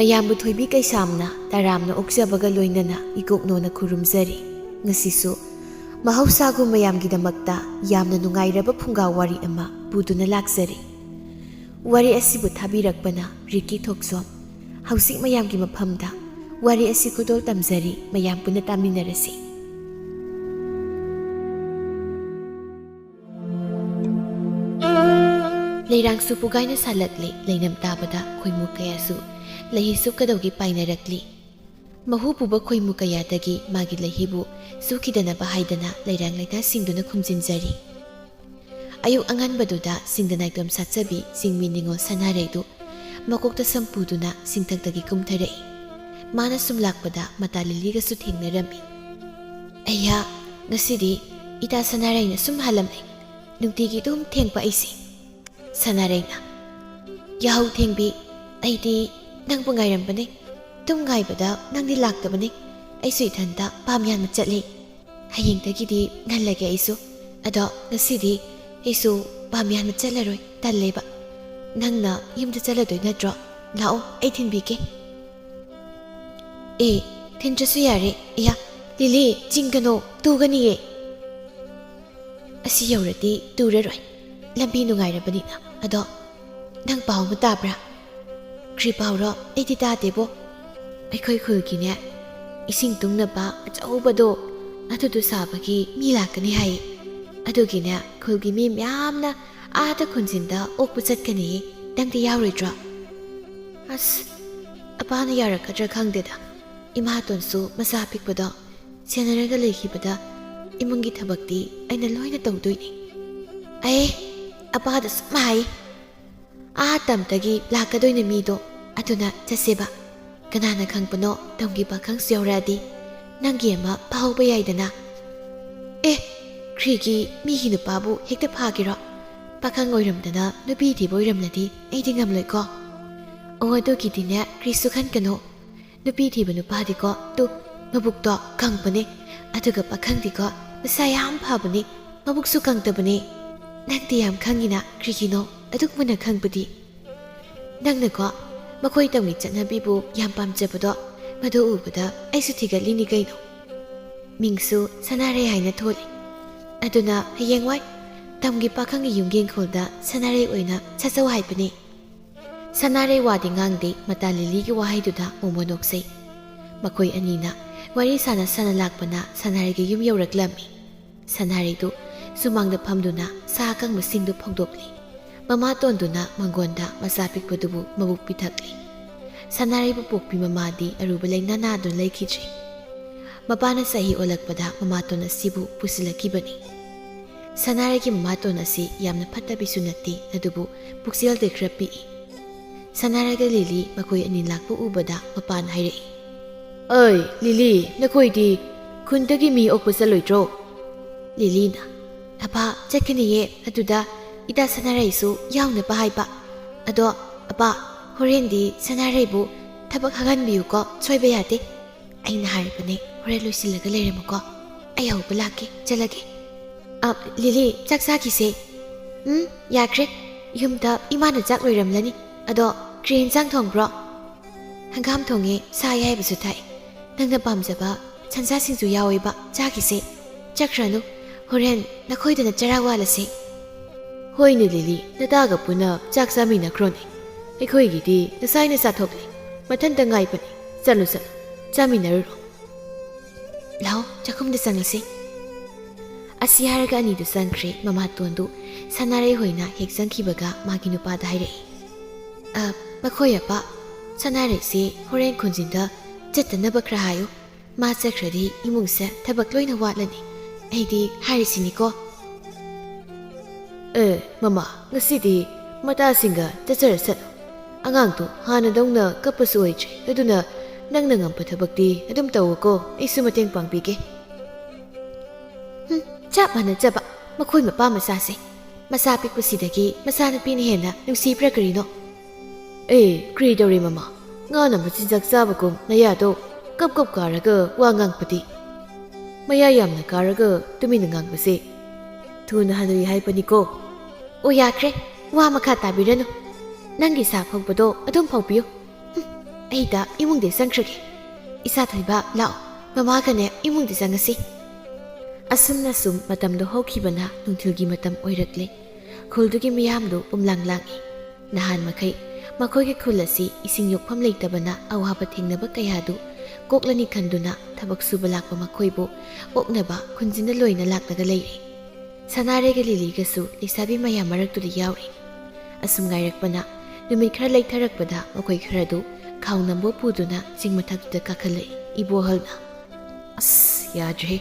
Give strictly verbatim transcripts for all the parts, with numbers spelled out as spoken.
ꯃꯌꯥꯝꯕꯨ ꯊꯣꯏꯕꯤ ꯀꯩꯁꯥꯝꯅ ꯇꯔꯥꯝꯅ ꯑꯣꯛꯆꯕꯒ ꯂꯣꯏꯅꯅ ꯏꯀꯣꯛꯅꯣꯅ ꯈꯨꯔꯨꯝꯖꯔꯤ꯫ ꯉꯁꯤꯁꯨ ꯃꯍꯧꯁꯥꯒꯨꯝ ꯃꯌꯥꯝꯒꯤꯗꯃꯛꯇ ꯌꯥꯝꯅ ꯅꯨꯡꯉꯥꯏꯔꯕ ꯐꯨꯡꯒꯥ ꯋꯥꯔꯤ ꯑꯃ ꯄꯨꯗꯨꯅ ꯂꯥꯛꯆꯔꯤ꯫ ꯋꯥꯔꯤ ꯑꯁꯤꯕꯨ ꯊꯥꯕꯤꯔꯛꯄꯅ ꯔꯤꯀꯤ ꯊꯣꯛꯆꯣꯝ꯫ ꯍꯧꯖꯤꯛ ꯃꯌꯥꯝꯒꯤ ꯃꯐꯝꯗ ꯋꯥꯔꯤ ꯑꯁꯤ ꯈꯨꯗꯣꯜ ꯇꯝꯖꯔꯤ, ꯃꯌꯥꯝ ꯄꯨꯟꯅ ꯇꯥꯃꯤꯟꯅꯔꯁꯤ꯫ ꯂꯩꯔꯥꯡꯁꯨ ꯄꯨꯒꯥꯏꯅ ꯁꯥꯠꯂꯛꯂꯦ, ꯂꯩꯅꯝ ꯇꯥꯕꯗ ꯈꯣꯏꯃꯨ ꯀꯌꯥꯁꯨ ꯂꯩꯍꯤ ꯁꯨꯞꯀꯗꯧꯒꯤ ꯄꯥꯏꯅꯔꯛꯂꯤ꯫ ꯃꯍꯨ ꯄꯨꯕ ꯈꯣꯏꯃꯨ ꯀꯌꯥꯗꯒꯤ ꯃꯥꯒꯤ ꯂꯩꯍꯤꯕꯨ ꯁꯨꯈꯤꯗꯅꯕ ꯍꯥꯏꯗꯅ ꯂꯩꯔꯥꯡ ꯂꯩꯇꯥꯁꯤꯡꯗꯨꯅ ꯈꯨꯝꯖꯤꯟꯖꯔꯤ꯫ ꯑꯌꯨꯛ ꯑꯉꯟꯕꯗꯨꯗ ꯁꯤꯡꯗ ꯅꯥꯏꯇꯣꯝ ꯁꯥꯠꯆꯕꯤ ꯆꯤꯡꯃꯤ ꯅꯤꯉꯣꯜ ꯁꯅꯥꯔꯩꯗꯨ ꯃꯀꯣꯛꯇ ꯁꯝ ꯄꯨꯗꯨꯅ ꯁꯤꯡꯊꯛꯇꯒꯤ ꯀꯨꯝꯊꯔꯛꯏ꯫ ꯃꯥꯅ ꯁꯨꯝ ꯂꯥꯛꯄꯗ ꯃꯇꯥ ꯂꯤꯂꯤꯒꯁꯨ ꯊꯦꯡꯅꯔꯝꯃꯤ꯫ "ꯑꯩꯌꯥ, ꯉꯁꯤꯗꯤ ꯏꯇꯥ ꯁꯅꯥꯔꯩꯅ ꯁꯨꯝ ꯍꯥꯜꯂꯝꯂꯦ꯫ ꯅꯨꯡꯇꯤꯒꯤ ꯑꯗꯨꯝ ꯊꯦꯡꯕ ꯑꯩꯁꯦ?" ꯁꯅꯥꯔꯩꯅ, "ꯌꯥꯍꯧ ꯊꯦꯡꯕꯤ, ꯑꯩꯗꯤ ꯅꯪꯕꯨ ꯉꯥꯏꯔꯝꯕꯅꯦ꯫ ꯑꯗꯨꯝ ꯉꯥꯏꯕꯗ ꯅꯪꯗꯤ ꯂꯥꯛꯇꯕꯅꯦ꯫ ꯑꯩꯁꯨ ꯏꯊꯟꯇ ꯄꯥꯝ ꯌꯥꯟꯕ ꯆꯠꯂꯤ꯫ ꯍꯌꯦꯡꯗꯒꯤꯗꯤ ꯉꯜꯂꯒꯦ ꯑꯩꯁꯨ꯫ ꯑꯗꯣ ꯉꯁꯤꯗꯤ ꯑꯩꯁꯨ ꯄꯥꯝ ꯌꯥꯟꯕ ꯆꯠꯂꯔꯣꯏ, ꯇꯜꯂꯦꯕ꯫ ꯅꯪꯅ ꯌꯨꯝꯗ ꯆꯠꯂꯗꯣꯏ ꯅꯠꯇ꯭ꯔꯣ? ꯂꯥꯛꯑꯣ, ꯑꯩ ꯊꯤꯟꯕꯤꯒꯦ꯫" "ꯑꯦ, ꯊꯤꯟꯗ꯭ꯔꯁꯨ ꯌꯥꯔꯦ꯫ ꯑꯌꯥ, ꯂꯤꯂꯤ, ꯆꯤꯡꯒꯅꯣ, ꯇꯨꯒꯅꯤꯌꯦ꯫" "ꯑꯁꯤ ꯌꯧꯔꯗꯤ ꯇꯨꯔꯔꯣꯏ, ꯂꯝꯕꯤ ꯅꯨꯡꯉꯥꯏꯔꯕꯅꯤꯅ꯫ ꯑꯗꯣ ꯅꯪ ꯄꯥꯎ ꯑꯃ ꯇꯥꯕ꯭ꯔꯥ?" "ꯀ꯭ꯔꯤ ꯄꯥꯎꯔꯣ? ꯑꯩꯗꯤ ꯇꯥꯗꯦꯕꯣ꯫" "ꯑꯩꯈꯣꯏ ꯈꯨꯜꯒꯤꯅꯦ, ꯏꯁꯤꯡ ꯇꯨꯡꯅꯕ ꯑꯆꯧꯕꯗꯣ, ꯑꯗꯨꯗꯣ ꯁꯥꯕꯒꯤ ꯃꯤ ꯂꯥꯛꯀꯅꯤ ꯍꯥꯏꯌꯦ꯫ ꯑꯗꯨꯒꯤꯅꯦ, ꯈꯨꯜꯒꯤ ꯃꯤ ꯃꯌꯥꯝꯅ ꯑꯥꯗ ꯈꯨꯟꯖꯤꯟꯗ ꯑꯣꯛꯄ ꯆꯠꯀꯅꯤꯌꯦ꯫ ꯅꯪꯗꯤ ꯌꯥꯎꯔꯣꯏꯗ꯭ꯔꯣ?" "ꯑꯁ, ꯑꯄꯥꯅ ꯌꯥꯔꯛꯀꯗ꯭ꯔꯥ ꯈꯪꯗꯦꯗ꯫ ꯏꯃꯥꯇꯣꯟꯁꯨ ꯃꯆꯥ ꯑꯄꯤꯛꯄꯗꯣ ꯁꯦꯟꯅꯔꯒ ꯂꯩꯈꯤꯕꯗ ꯏꯃꯨꯡꯒꯤ ꯊꯕꯛꯇꯤ ꯑꯩꯅ ꯂꯣꯏꯅ ꯇꯧꯗꯣꯏꯅꯤ꯫" "ꯑꯦ, ꯑꯄꯥꯗ ꯁꯨꯝ ꯍꯥꯏ꯫ ꯑꯥ ꯇꯝꯗꯒꯤ ꯂꯥꯛꯀꯗꯣꯏꯅꯦ ꯃꯤꯗꯣ, ꯑꯗꯨꯅ ꯆꯠꯁꯦꯕ꯫ ꯀꯅꯥꯅ ꯈꯪꯕꯅꯣ, ꯇꯝꯒꯤ ꯄꯥꯈꯪꯁꯨ ꯌꯥꯎꯔꯛꯑꯗꯤ ꯅꯪꯒꯤ ꯑꯃ ꯐꯥꯍꯧꯕ ꯌꯥꯏꯗꯅ꯫" "ꯑꯦ, ꯈ꯭ꯔꯤꯒꯤ ꯃꯤꯒꯤ ꯅꯨꯄꯥꯕꯨ ꯍꯦꯛꯇ ꯐꯥꯒꯦꯔꯣ? ꯄꯥꯈꯪ ꯑꯣꯏꯔꯝꯗꯅ ꯅꯨꯄꯤ ꯊꯤꯕ ꯑꯣꯏꯔꯝꯂꯗꯤ ꯑꯩꯗꯤ ꯉꯝꯂꯣꯏꯀꯣ꯫" "ꯑꯣ, ꯑꯗꯨꯒꯤꯗꯤꯅꯦ, ꯀ꯭ꯔꯤꯁꯨ ꯈꯟꯒꯅꯨ꯫ ꯅꯨꯄꯤ ꯊꯤꯕ ꯅꯨꯄꯥꯗꯤꯀꯣ, ꯇꯨ, ꯃꯕꯨꯛꯇꯣ ꯀꯪꯕꯅꯦ꯫ ꯑꯗꯨꯒ ꯄꯥꯈꯪꯗꯤꯀꯣ, ꯃꯁꯥ ꯌꯥꯝ ꯐꯕꯅꯦ, ꯃꯕꯨꯛꯁꯨ ꯀꯪꯗꯕꯅꯦ꯫ ꯅꯪꯗꯤ ꯌꯥꯝ ꯈꯪꯉꯤꯅ, ꯀ꯭ꯔꯤꯒꯤꯅꯣ ꯑꯗꯨꯛ ꯃꯨꯟꯅ ꯈꯪꯕꯗꯤ?" "ꯅꯪꯅꯀꯣ, ꯃꯈꯣꯏ ꯇꯝꯒꯤ ꯆꯠꯅꯕꯤꯕꯨ ꯌꯥꯝ ꯄꯥꯝꯖꯕꯗꯣ, ꯃꯗꯨ ꯎꯕꯗ ꯑꯩꯁꯨ ꯊꯤꯒꯠꯂꯤꯅꯤ ꯀꯩꯅꯣ꯫ ꯃꯤꯡꯁꯨ ꯁꯅꯥꯔꯩ ꯍꯥꯏꯅ ꯊꯣꯜꯂꯤ꯫ ꯑꯗꯨꯅ ꯍꯌꯦꯡꯋꯥꯏ ꯇꯝꯒꯤ ꯄꯥꯈꯪꯒꯤ ꯌꯨꯝꯒꯤ ꯏꯪꯈꯣꯜꯗ ꯁꯅꯥꯔꯩ ꯑꯣꯏꯅ ꯁꯥꯠꯆꯧ ꯍꯥꯏꯕꯅꯤ꯫ ꯁꯅꯥꯔꯩ ꯋꯥꯗꯤ ꯉꯥꯡꯗꯦ, ꯃꯇꯥ ꯂꯤꯂꯤꯒꯤ ꯋꯥꯍꯩꯗꯨꯗ ꯃꯣꯃꯣ ꯅꯣꯛꯆꯩ꯫ ꯃꯈꯣꯏ ꯑꯅꯤꯅ ꯋꯥꯔꯤ ꯁꯥꯟꯅ ꯁꯥꯟꯅ ꯂꯥꯛꯄꯅ ꯁꯅꯥꯔꯩꯒꯤ ꯌꯨꯝ ꯌꯧꯔꯛꯂꯝꯃꯤ꯫ ꯁꯅꯥꯔꯩꯗꯨ ꯁꯨꯃꯥꯡꯗ ꯐꯝꯗꯨꯅ ꯁꯥ ꯑꯀꯪꯕꯁꯤꯡꯗꯨ ꯐꯧꯗꯣꯛꯂꯤ꯫ ꯃꯃꯥꯇꯣꯟꯗꯨꯅ ꯃꯪꯒꯣꯟꯗ ꯃꯆꯥ ꯄꯤꯛꯄꯗꯨꯕꯨ ꯃꯕꯨꯛ ꯄꯤꯊꯛꯂꯤ꯫ ꯁꯅꯥꯔꯩꯕꯨ ꯄꯣꯛꯄꯤ ꯃꯃꯥꯗꯤ ꯑꯔꯨꯕ ꯂꯥꯏꯅꯥ ꯅꯥꯗꯨꯅ ꯂꯩꯈꯤꯗ꯭ꯔꯤ꯫ ꯃꯄꯥꯅ ꯆꯍꯤ ꯑꯣꯜꯂꯛꯄꯗ ꯃꯃꯥꯇꯣꯟ ꯑꯁꯤꯕꯨ ꯄꯨꯁꯤꯜꯂꯛꯈꯤꯕꯅꯤ꯫ ꯁꯅꯥꯔꯩꯒꯤ ꯃꯃꯥꯇꯣꯟ ꯑꯁꯤ ꯌꯥꯝꯅ ꯐꯠꯇꯕꯤꯁꯨ ꯅꯠꯇꯦ, ꯑꯗꯨꯕꯨ ꯄꯨꯛꯆꯦꯜꯗꯤ ꯈꯔ ꯄꯤꯛꯏ꯫ ꯁꯅꯥꯔꯩꯒ ꯂꯤꯂꯤ ꯃꯈꯣꯏ ꯑꯅꯤ ꯂꯥꯛꯄ ꯎꯕꯗ ꯃꯄꯥꯅ ꯍꯥꯏꯔꯛꯏ, "ꯑꯩ, ꯂꯤꯂꯤ, ꯅꯈꯣꯏꯗꯤ ꯈꯨꯟꯗꯒꯤ ꯃꯤ ꯑꯣꯛꯄ ꯆꯠꯂꯣꯏꯗ꯭ꯔꯣ?" ꯂꯤꯂꯤꯅ, "ꯑꯄꯥ, ꯆꯠꯀꯅꯤꯌꯦ, ꯑꯗꯨꯗ ꯏꯇꯥ ꯁꯅꯥꯔꯩꯁꯨ ꯌꯥꯎꯅꯕ ꯍꯥꯏꯕ꯫ ꯑꯗꯣ ꯑꯄꯥ, ꯍꯣꯔꯦꯟꯗꯤ ꯁꯅꯥꯔꯩꯕꯨ ꯊꯕꯛ ꯍꯥꯡꯍꯟꯕꯤꯌꯨꯀꯣ, ꯁꯣꯏꯕ ꯌꯥꯗꯦ꯫ ꯑꯩꯅ ꯍꯥꯏꯔꯕꯅꯦ, ꯍꯣꯔꯦꯟ ꯂꯣꯏꯁꯤꯜꯂꯒ ꯂꯩꯔꯝꯃꯨꯀꯣ꯫ ꯑꯩ ꯍꯧꯕ ꯂꯥꯛꯀꯦ, ꯆꯠꯂꯒꯦ꯫ ꯑ, ꯂꯤꯂꯤ, ꯆꯥꯛ ꯆꯥꯈꯤꯁꯦ꯫" "ꯎꯝ, ꯌꯥꯈ꯭ꯔꯦ꯫ ꯌꯨꯝꯗ ꯏꯃꯥꯅ ꯆꯥꯛ ꯂꯣꯏꯔꯝꯂꯅꯤ꯫ ꯑꯗꯣ ꯀꯔꯤ ꯌꯦꯟꯁꯥꯡ ꯊꯣꯡꯕ꯭ꯔꯣ?" "ꯍꯪꯒꯥꯝ ꯊꯣꯡꯉꯦ, ꯁꯥ ꯑꯌꯥꯏꯕꯁꯨ ꯊꯥꯛꯑꯦ꯫ ꯅꯪꯅ ꯄꯥꯝꯖꯕ ꯁꯟꯁꯥꯁꯤꯡꯁꯨ ꯌꯥꯎꯋꯦꯕ, ꯆꯥꯈꯤꯁꯦ꯫ ꯆꯠꯈ꯭ꯔꯅꯨ, ꯍꯣꯔꯦꯟ ꯅꯈꯣꯏꯗꯅ ꯆꯔꯥ ꯋꯥꯜꯂꯁꯦ꯫" "ꯍꯣꯏꯅꯦ ꯂꯤꯂꯤ, ꯅꯇꯥꯒ ꯄꯨꯟꯅ ꯆꯥꯛ ꯆꯥꯃꯤꯟꯅꯈ꯭ꯔꯣꯅꯦ꯫ ꯑꯩꯈꯣꯏꯒꯤꯗꯤ ꯉꯁꯥꯏꯅ ꯆꯥꯊꯣꯛꯂꯦ꯫ ꯃꯊꯟꯇ ꯉꯥꯏꯕꯅꯤ꯫ ꯆꯠꯂꯨ, ꯆꯠꯂꯨ, ꯆꯥꯃꯤꯟꯅꯔꯨꯔꯣ꯫ ꯂꯥꯛꯑꯣ, ꯆꯥꯛꯈꯨꯝꯗ ꯆꯪꯉꯁꯤ꯫" ꯑꯁꯤ ꯍꯥꯏꯔꯒ ꯑꯅꯤꯗꯨ ꯆꯪꯈ꯭ꯔꯦ꯫ ꯃꯃꯥꯇꯣꯟꯗꯨ ꯁꯅꯥꯔꯩ ꯍꯣꯏꯅ ꯍꯦꯛ ꯆꯪꯈꯤꯕꯒ ꯃꯥꯒꯤ ꯅꯨꯄꯥꯗ ꯍꯥꯏꯔꯛꯏ, "ꯑ, ꯃꯈꯣꯏ ꯑꯄꯥ, ꯁꯅꯥꯔꯩꯁꯦ ꯍꯣꯔꯦꯟ ꯈꯨꯟꯖꯤꯟꯗ ꯆꯠꯇꯅꯕ ꯈꯔ ꯍꯥꯏꯌꯨ꯫ ꯃꯥ ꯆꯠꯈ꯭ꯔꯗꯤ ꯏꯃꯨꯡꯁꯦ ꯊꯕꯛ ꯂꯣꯏꯅ ꯋꯥꯠꯂꯅꯤ꯫ ꯑꯩꯗꯤ ꯍꯥꯏꯔꯤꯁꯤꯅꯤꯀꯣ꯫" "ꯑꯦ, ꯃꯃꯥ, ꯉꯁꯤꯗꯤ ꯃꯇꯥꯁꯤꯡꯒ ꯆꯠꯆꯔꯁꯅꯨ꯫ ꯑꯉꯥꯡꯗꯨ ꯍꯥꯟꯅꯗꯧꯅ ꯀꯞꯄꯁꯨ ꯑꯣꯏꯗ꯭ꯔꯦ, ꯑꯗꯨꯅ ꯅꯪꯅ ꯉꯝꯕ ꯊꯕꯛꯇꯤ ꯑꯗꯨꯝ ꯇꯧꯋꯣꯀꯣ, ꯑꯩꯁꯨ ꯃꯇꯦꯡ ꯄꯥꯡꯕꯤꯒꯦ꯫" ꯍꯨꯝ, ꯆꯞ ꯃꯥꯟꯅꯖꯕ, ꯃꯈꯣꯏ ꯃꯄꯥ ꯃꯆꯥꯁꯦ꯫ ꯃꯆꯥ ꯄꯤꯛꯄꯁꯤꯗꯒꯤ ꯃꯆꯥꯅꯨꯄꯤꯅ ꯍꯦꯟꯅ ꯅꯨꯡꯁꯤꯕ꯭ꯔꯥ ꯀꯔꯤꯅꯣ? "ꯑꯦ, ꯀ꯭ꯔꯤ ꯇꯧꯔꯦ ꯃꯃꯥ? ꯉꯥꯅ ꯃꯆꯤꯟꯖꯥꯛ ꯆꯥꯕꯒꯨꯝ ꯅꯌꯥꯗꯣ ꯀꯞ ꯀꯞ ꯀꯥꯔꯒ ꯋꯥ ꯉꯥꯡꯕꯗꯤ? ꯃꯌꯥ ꯌꯥꯝꯅ ꯀꯥꯔꯒ ꯇꯨꯃꯤꯟꯅ ꯉꯥꯡꯕꯁꯦ ꯊꯨꯅ ꯍꯅꯨꯏ ꯍꯥꯏꯕꯅꯤꯀꯣ꯫" "ꯑꯣ, ꯌꯥꯈ꯭ꯔꯦ, ꯋꯥ ꯃꯈꯥ ꯇꯥꯕꯤꯔꯅꯨ꯫ ꯅꯪꯒꯤ ꯁꯥ ꯐꯥꯎꯕꯗꯣ ꯑꯗꯨꯝ ꯐꯥꯎꯕꯤꯌꯨ꯫ ꯎꯝ, ꯑꯩꯗ ꯏꯃꯨꯡꯗ ꯆꯪꯈ꯭ꯔꯒꯦ꯫ ꯏꯆꯥ ꯊꯣꯏꯕ, ꯂꯥꯛꯑꯣ, ꯃꯃꯥꯒꯅꯦ ꯏꯃꯨꯡꯗ ꯆꯪꯉꯁꯤ꯫ ꯑꯁꯨꯝꯅ ꯁꯨꯝ ꯃꯇꯝꯗꯣ ꯍꯧꯈꯤꯕꯅ ꯅꯨꯡꯊꯤꯜꯒꯤ ꯃꯇꯝ ꯑꯣꯏꯔꯛꯂꯦ꯫ ꯈꯨꯜꯗꯨꯒꯤ ꯃꯤꯌꯥꯝꯗꯨ ꯄꯨꯝꯂꯥꯡ ꯂꯥꯡꯏ꯫ ꯅꯍꯥꯟ ꯃꯈꯩ ꯃꯈꯣꯏꯒꯤ ꯈꯨꯜ ꯑꯁꯤ ꯏꯁꯤꯡ ꯌꯣꯛꯐꯝ ꯂꯩꯇꯕꯅ ꯑꯋꯥꯕ ꯊꯦꯡꯅꯕ ꯀꯌꯥꯗꯨ ꯀꯣꯛꯂꯅꯤ ꯈꯟꯗꯨꯅ ꯊꯕꯛ ꯁꯨꯕ ꯂꯥꯛꯄ ꯃꯈꯣꯏꯕꯨ ꯑꯣꯛꯅꯕ ꯈꯨꯟꯖꯤꯟꯅ ꯂꯣꯏꯅ ꯂꯥꯛꯂꯒ ꯂꯩꯔꯦ꯫ ꯁꯅꯥꯔꯩꯒ ꯂꯤꯂꯤꯒꯁꯨ ꯂꯩꯁꯥꯕꯤ ꯃꯌꯥꯝ ꯃꯔꯛꯇꯨꯗ ꯌꯥꯎꯔꯤ꯫ ꯑꯁꯨꯝ ꯉꯥꯏꯔꯛꯄꯅ ꯅꯨꯃꯤꯠ ꯈꯔ ꯂꯩꯊꯔꯛꯄꯗ ꯃꯈꯣꯏ ꯈꯔꯗꯨ ꯈꯥꯎ ꯅꯝꯕꯣ ꯄꯨꯗꯨꯅ ꯆꯤꯡ ꯃꯊꯛꯇꯨꯗ ꯀꯥꯈꯠꯂꯛꯏ꯫ ꯏꯕꯣꯍꯜꯅ, "ꯑꯁ, ꯌꯥꯗ꯭ꯔꯦꯍꯦ꯫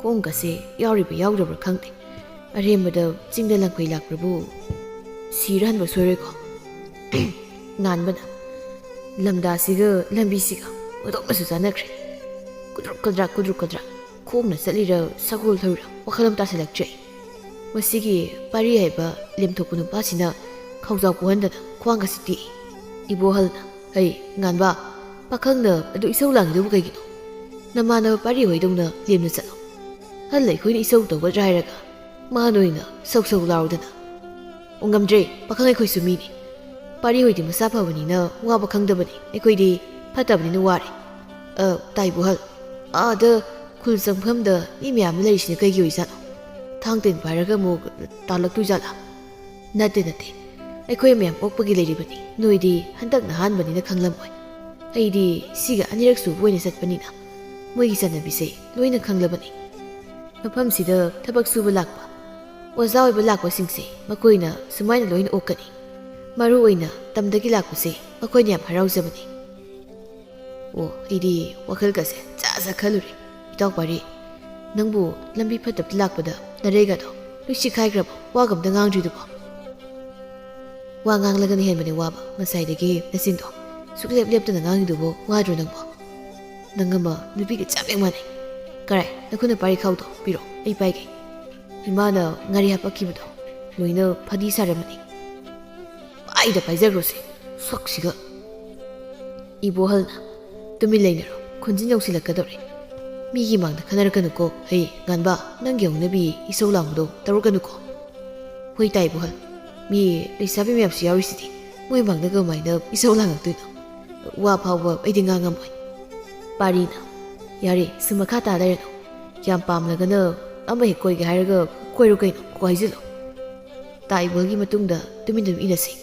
ꯈꯣꯡꯒꯁꯦ ꯌꯥꯎꯔꯤꯕ ꯌꯥꯎꯗꯕ꯭ꯔꯥ ꯈꯪꯗꯦ꯫ ꯑꯔꯦꯝꯕꯗ ꯆꯤꯡꯗ ꯂꯪꯈꯩ ꯂꯥꯛꯄ꯭ꯔꯕꯨ ꯁꯤꯔ ꯍꯟꯕ ꯁꯣꯏꯔꯣꯏꯀꯣ?" ꯉꯥꯟꯕꯅ, "ꯂꯝꯗꯥꯁꯤꯒ ꯂꯝꯕꯤꯁꯤꯒ ꯑꯣꯟꯊꯣꯛꯅꯁꯨ ꯆꯥꯟꯅꯈ꯭ꯔꯦ꯫ ꯀꯨꯗ꯭ꯔꯨꯛ ꯀꯗ꯭ꯔꯥꯛ, ꯀꯨꯗ꯭ꯔꯨꯛ ꯀꯗ꯭ꯔꯥꯛ꯫ ꯈꯣꯡꯅ ꯆꯠꯂꯤꯔ ꯁꯒꯣꯜ ꯊꯧꯔꯤꯔ ꯋꯥꯈꯜ ꯑꯃ ꯇꯥꯁꯤꯜꯂꯛꯇ꯭ꯔꯦ꯫ ꯃꯁꯤꯒꯤ ꯄꯥꯔꯤ ꯍꯥꯏꯕ ꯂꯦꯝꯊꯣꯛꯄ ꯅꯨꯄꯥꯁꯤꯅ ꯈꯧꯖꯥꯎ ꯄꯨꯍꯟꯗꯅ ꯈ꯭ꯋꯥꯡꯒꯁꯤ ꯇꯦꯛꯏ꯫" ꯏꯕꯣꯍꯜꯅ, "ꯍꯩ, ꯉꯥꯟꯕ, ꯄꯥꯈꯪꯅ ꯑꯗꯨ ꯏꯁꯧ ꯂꯥꯡꯉꯤꯗꯨꯕꯨ ꯀꯩꯒꯤꯅꯣ? ꯅꯃꯥꯟꯅꯕ ꯄꯥꯔꯤ ꯍꯣꯏꯗꯧꯅ ꯂꯦꯝꯅ ꯆꯠꯂꯣ꯫ ꯍꯜ, ꯑꯩꯈꯣꯏꯅ ꯏꯁꯧ ꯇꯧꯒꯗ꯭ꯔꯥ ꯍꯥꯏꯔꯒ ꯃꯥ ꯅꯣꯏꯅ ꯁꯧ ꯁꯧ ꯂꯥꯎꯔꯗꯅ꯫ ꯑꯣ, ꯉꯝꯗ꯭ꯔꯦ, ꯄꯥꯈꯪ ꯑꯩꯈꯣꯏꯁꯨ ꯃꯤꯅꯤ꯫ ꯄꯥꯔꯤ ꯍꯣꯏꯗꯤ ꯃꯁꯥ ꯐꯕꯅꯤꯅ ꯋꯥꯕ ꯈꯪꯗꯕꯅꯤ, ꯑꯩꯈꯣꯏꯗꯤ ꯐꯠꯇꯕꯅꯤꯅ ꯋꯥꯔꯦ꯫ ꯑ, ꯇꯥꯏꯕꯨꯍꯜ, ꯑꯥꯗ ꯈꯨꯜ ꯆꯪꯐꯝꯗ ꯃꯤ ꯃꯌꯥꯝ ꯑꯃ ꯂꯩꯔꯤꯁꯤꯅ ꯀꯩꯒꯤ ꯑꯣꯏꯖꯥꯠꯅꯣ? ꯊꯥꯡ ꯇꯦꯟ ꯄꯥꯏꯔꯒ ꯑꯃꯨꯛ ꯇꯥꯜꯂꯛꯇꯣꯏꯖꯥꯠꯂꯥ?" "ꯅꯠꯇꯦ, ꯅꯠꯇꯦ, ꯑꯩꯈꯣꯏ ꯃꯌꯥꯝ ꯑꯣꯛꯄꯒꯤ ꯂꯩꯔꯤꯕꯅꯤ꯫ ꯅꯣꯏꯗꯤ ꯍꯟꯗꯛꯅ ꯑꯍꯥꯟꯕꯅꯤꯅ ꯈꯪꯂꯝꯃꯣꯏ꯫ ꯑꯩꯗꯤ ꯁꯤꯒ ꯑꯅꯤꯔꯛ ꯁꯨꯕ ꯑꯣꯏꯅ ꯆꯠꯄꯅꯤꯅ ꯃꯣꯏꯒꯤ ꯆꯠꯅꯕꯤꯁꯦ ꯂꯣꯏꯅ ꯈꯪꯂꯕꯅꯤ꯫ ꯃꯐꯝꯁꯤꯗ ꯊꯕꯛ ꯁꯨꯕ ꯂꯥꯛꯄ, ꯑꯣꯖꯥ ꯑꯣꯏꯕ ꯂꯥꯛꯄꯁꯤꯡꯁꯦ ꯃꯈꯣꯏꯅ ꯁꯨꯃꯥꯏꯅ ꯂꯣꯏꯅ ꯑꯣꯛꯀꯅꯤ꯫ ꯃꯔꯨ ꯑꯣꯏꯅ ꯇꯝꯗꯒꯤ ꯂꯥꯛꯄꯁꯦ ꯃꯈꯣꯏꯅ ꯌꯥꯝ ꯍꯔꯥꯎꯖꯕꯅꯤ꯫" "ꯑꯣ, ꯑꯩꯗꯤ ꯋꯥꯈꯜꯒꯁꯦ ꯖꯥꯠ ꯖꯥꯠ ꯈꯜꯂꯨꯔꯦ꯫ ꯏꯇꯥꯎ ꯄꯥꯔꯤ, ꯅꯪꯕꯨ ꯂꯝꯕꯤ ꯐꯠꯇꯕꯗ ꯂꯥꯛꯄꯗ ꯅꯔꯩꯒꯗꯣ ꯂꯣꯏ ꯁꯤꯈꯥꯏꯈ꯭ꯔꯕꯣ? ꯋꯥꯒ ꯑꯝꯇ ꯉꯥꯡꯗ꯭ꯔꯤꯗꯨꯕꯣ?" "ꯋꯥ ꯉꯥꯡꯂꯒꯅ ꯍꯦꯟꯕꯅꯦ ꯋꯥꯕ꯫ ꯉꯁꯥꯏꯗꯒꯤ ꯅꯆꯤꯟꯗꯣ ꯁꯨꯛꯂꯦꯞ ꯂꯦꯞꯇꯅ ꯉꯥꯡꯉꯤꯗꯨꯕꯨ ꯋꯥꯗ꯭ꯔꯣ ꯅꯪꯕꯣ? ꯅꯪ ꯑꯃ ꯅꯨꯄꯤꯒ ꯆꯞ ꯍꯦꯛ ꯃꯥꯟꯅꯩ꯫ ꯀꯔꯥꯏ, ꯅꯈꯨꯠꯅ ꯄꯥꯔꯤ ꯈꯥꯎꯗꯣ ꯄꯤꯔꯣ, ꯑꯩ ꯄꯥꯏꯒꯦ꯫ ꯏꯃꯥꯅ ꯉꯥꯔꯤ ꯍꯥꯄꯛꯈꯤꯕꯗꯣ ꯂꯣꯏꯅ ꯐꯗꯤ ꯁꯥꯔꯝꯃꯅꯤ꯫ ꯄꯥꯏꯗ ꯄꯥꯏꯖꯈ꯭ꯔꯣꯁꯦ, ꯁꯛꯁꯤꯒ꯫" ꯏꯕꯣꯍꯜꯅ, "ꯇꯨꯃꯤꯟ ꯂꯩꯅꯔꯣ, ꯈꯨꯟꯖꯤꯟ ꯌꯧꯁꯤꯜꯂꯛꯀꯗꯧꯔꯦ꯫ ꯃꯤꯒꯤ ꯃꯥꯡꯗ ꯈꯟꯅꯔꯛꯀꯅꯨꯀꯣ꯫ ꯍꯩ, ꯉꯥꯟꯕ, ꯅꯪꯒꯤ ꯍꯧꯅꯕꯤ ꯏꯁꯧ ꯂꯥꯡꯕꯗꯣ ꯇꯧꯔꯛꯀꯅꯨꯀꯣ꯫" "ꯍꯣꯏ ꯇꯥꯏ ꯏꯕꯣꯍꯜ, ꯃꯤ ꯂꯩꯁꯥꯕꯤ ꯃꯌꯥꯝꯁꯨ ꯌꯥꯎꯔꯤꯁꯤꯗꯤ꯫ ꯃꯣꯏ ꯃꯥꯡꯗ ꯀꯃꯥꯏꯅ ꯏꯁꯧ ꯂꯥꯡꯉꯛꯇꯣꯏꯅꯣ? ꯋꯥ ꯐꯥꯎꯕ ꯑꯩꯗꯤ ꯉꯥꯡꯉꯝꯃꯣꯏ꯫ ꯄꯥꯔꯤꯅ, "ꯌꯥꯔꯦ, ꯁꯨꯝ ꯃꯈꯥ ꯇꯥ ꯂꯩꯔꯅꯨ꯫ ꯌꯥꯝ ꯄꯥꯝꯂꯒꯅ ꯑꯃ ꯍꯦꯛ ꯀꯣꯏꯒꯦ ꯍꯥꯏꯔꯒ ꯀꯣꯏꯔꯨ ꯀꯩꯅꯣ, ꯀꯣꯛ ꯍꯥꯏꯖꯤꯜꯂꯣ꯫ ꯇꯥ ꯏꯕꯣꯍꯜꯒꯤ ꯃꯇꯨꯡꯗ ꯇꯨꯃꯤꯟ ꯇꯨꯃꯤꯟ ꯏꯜꯂꯁꯤ꯫"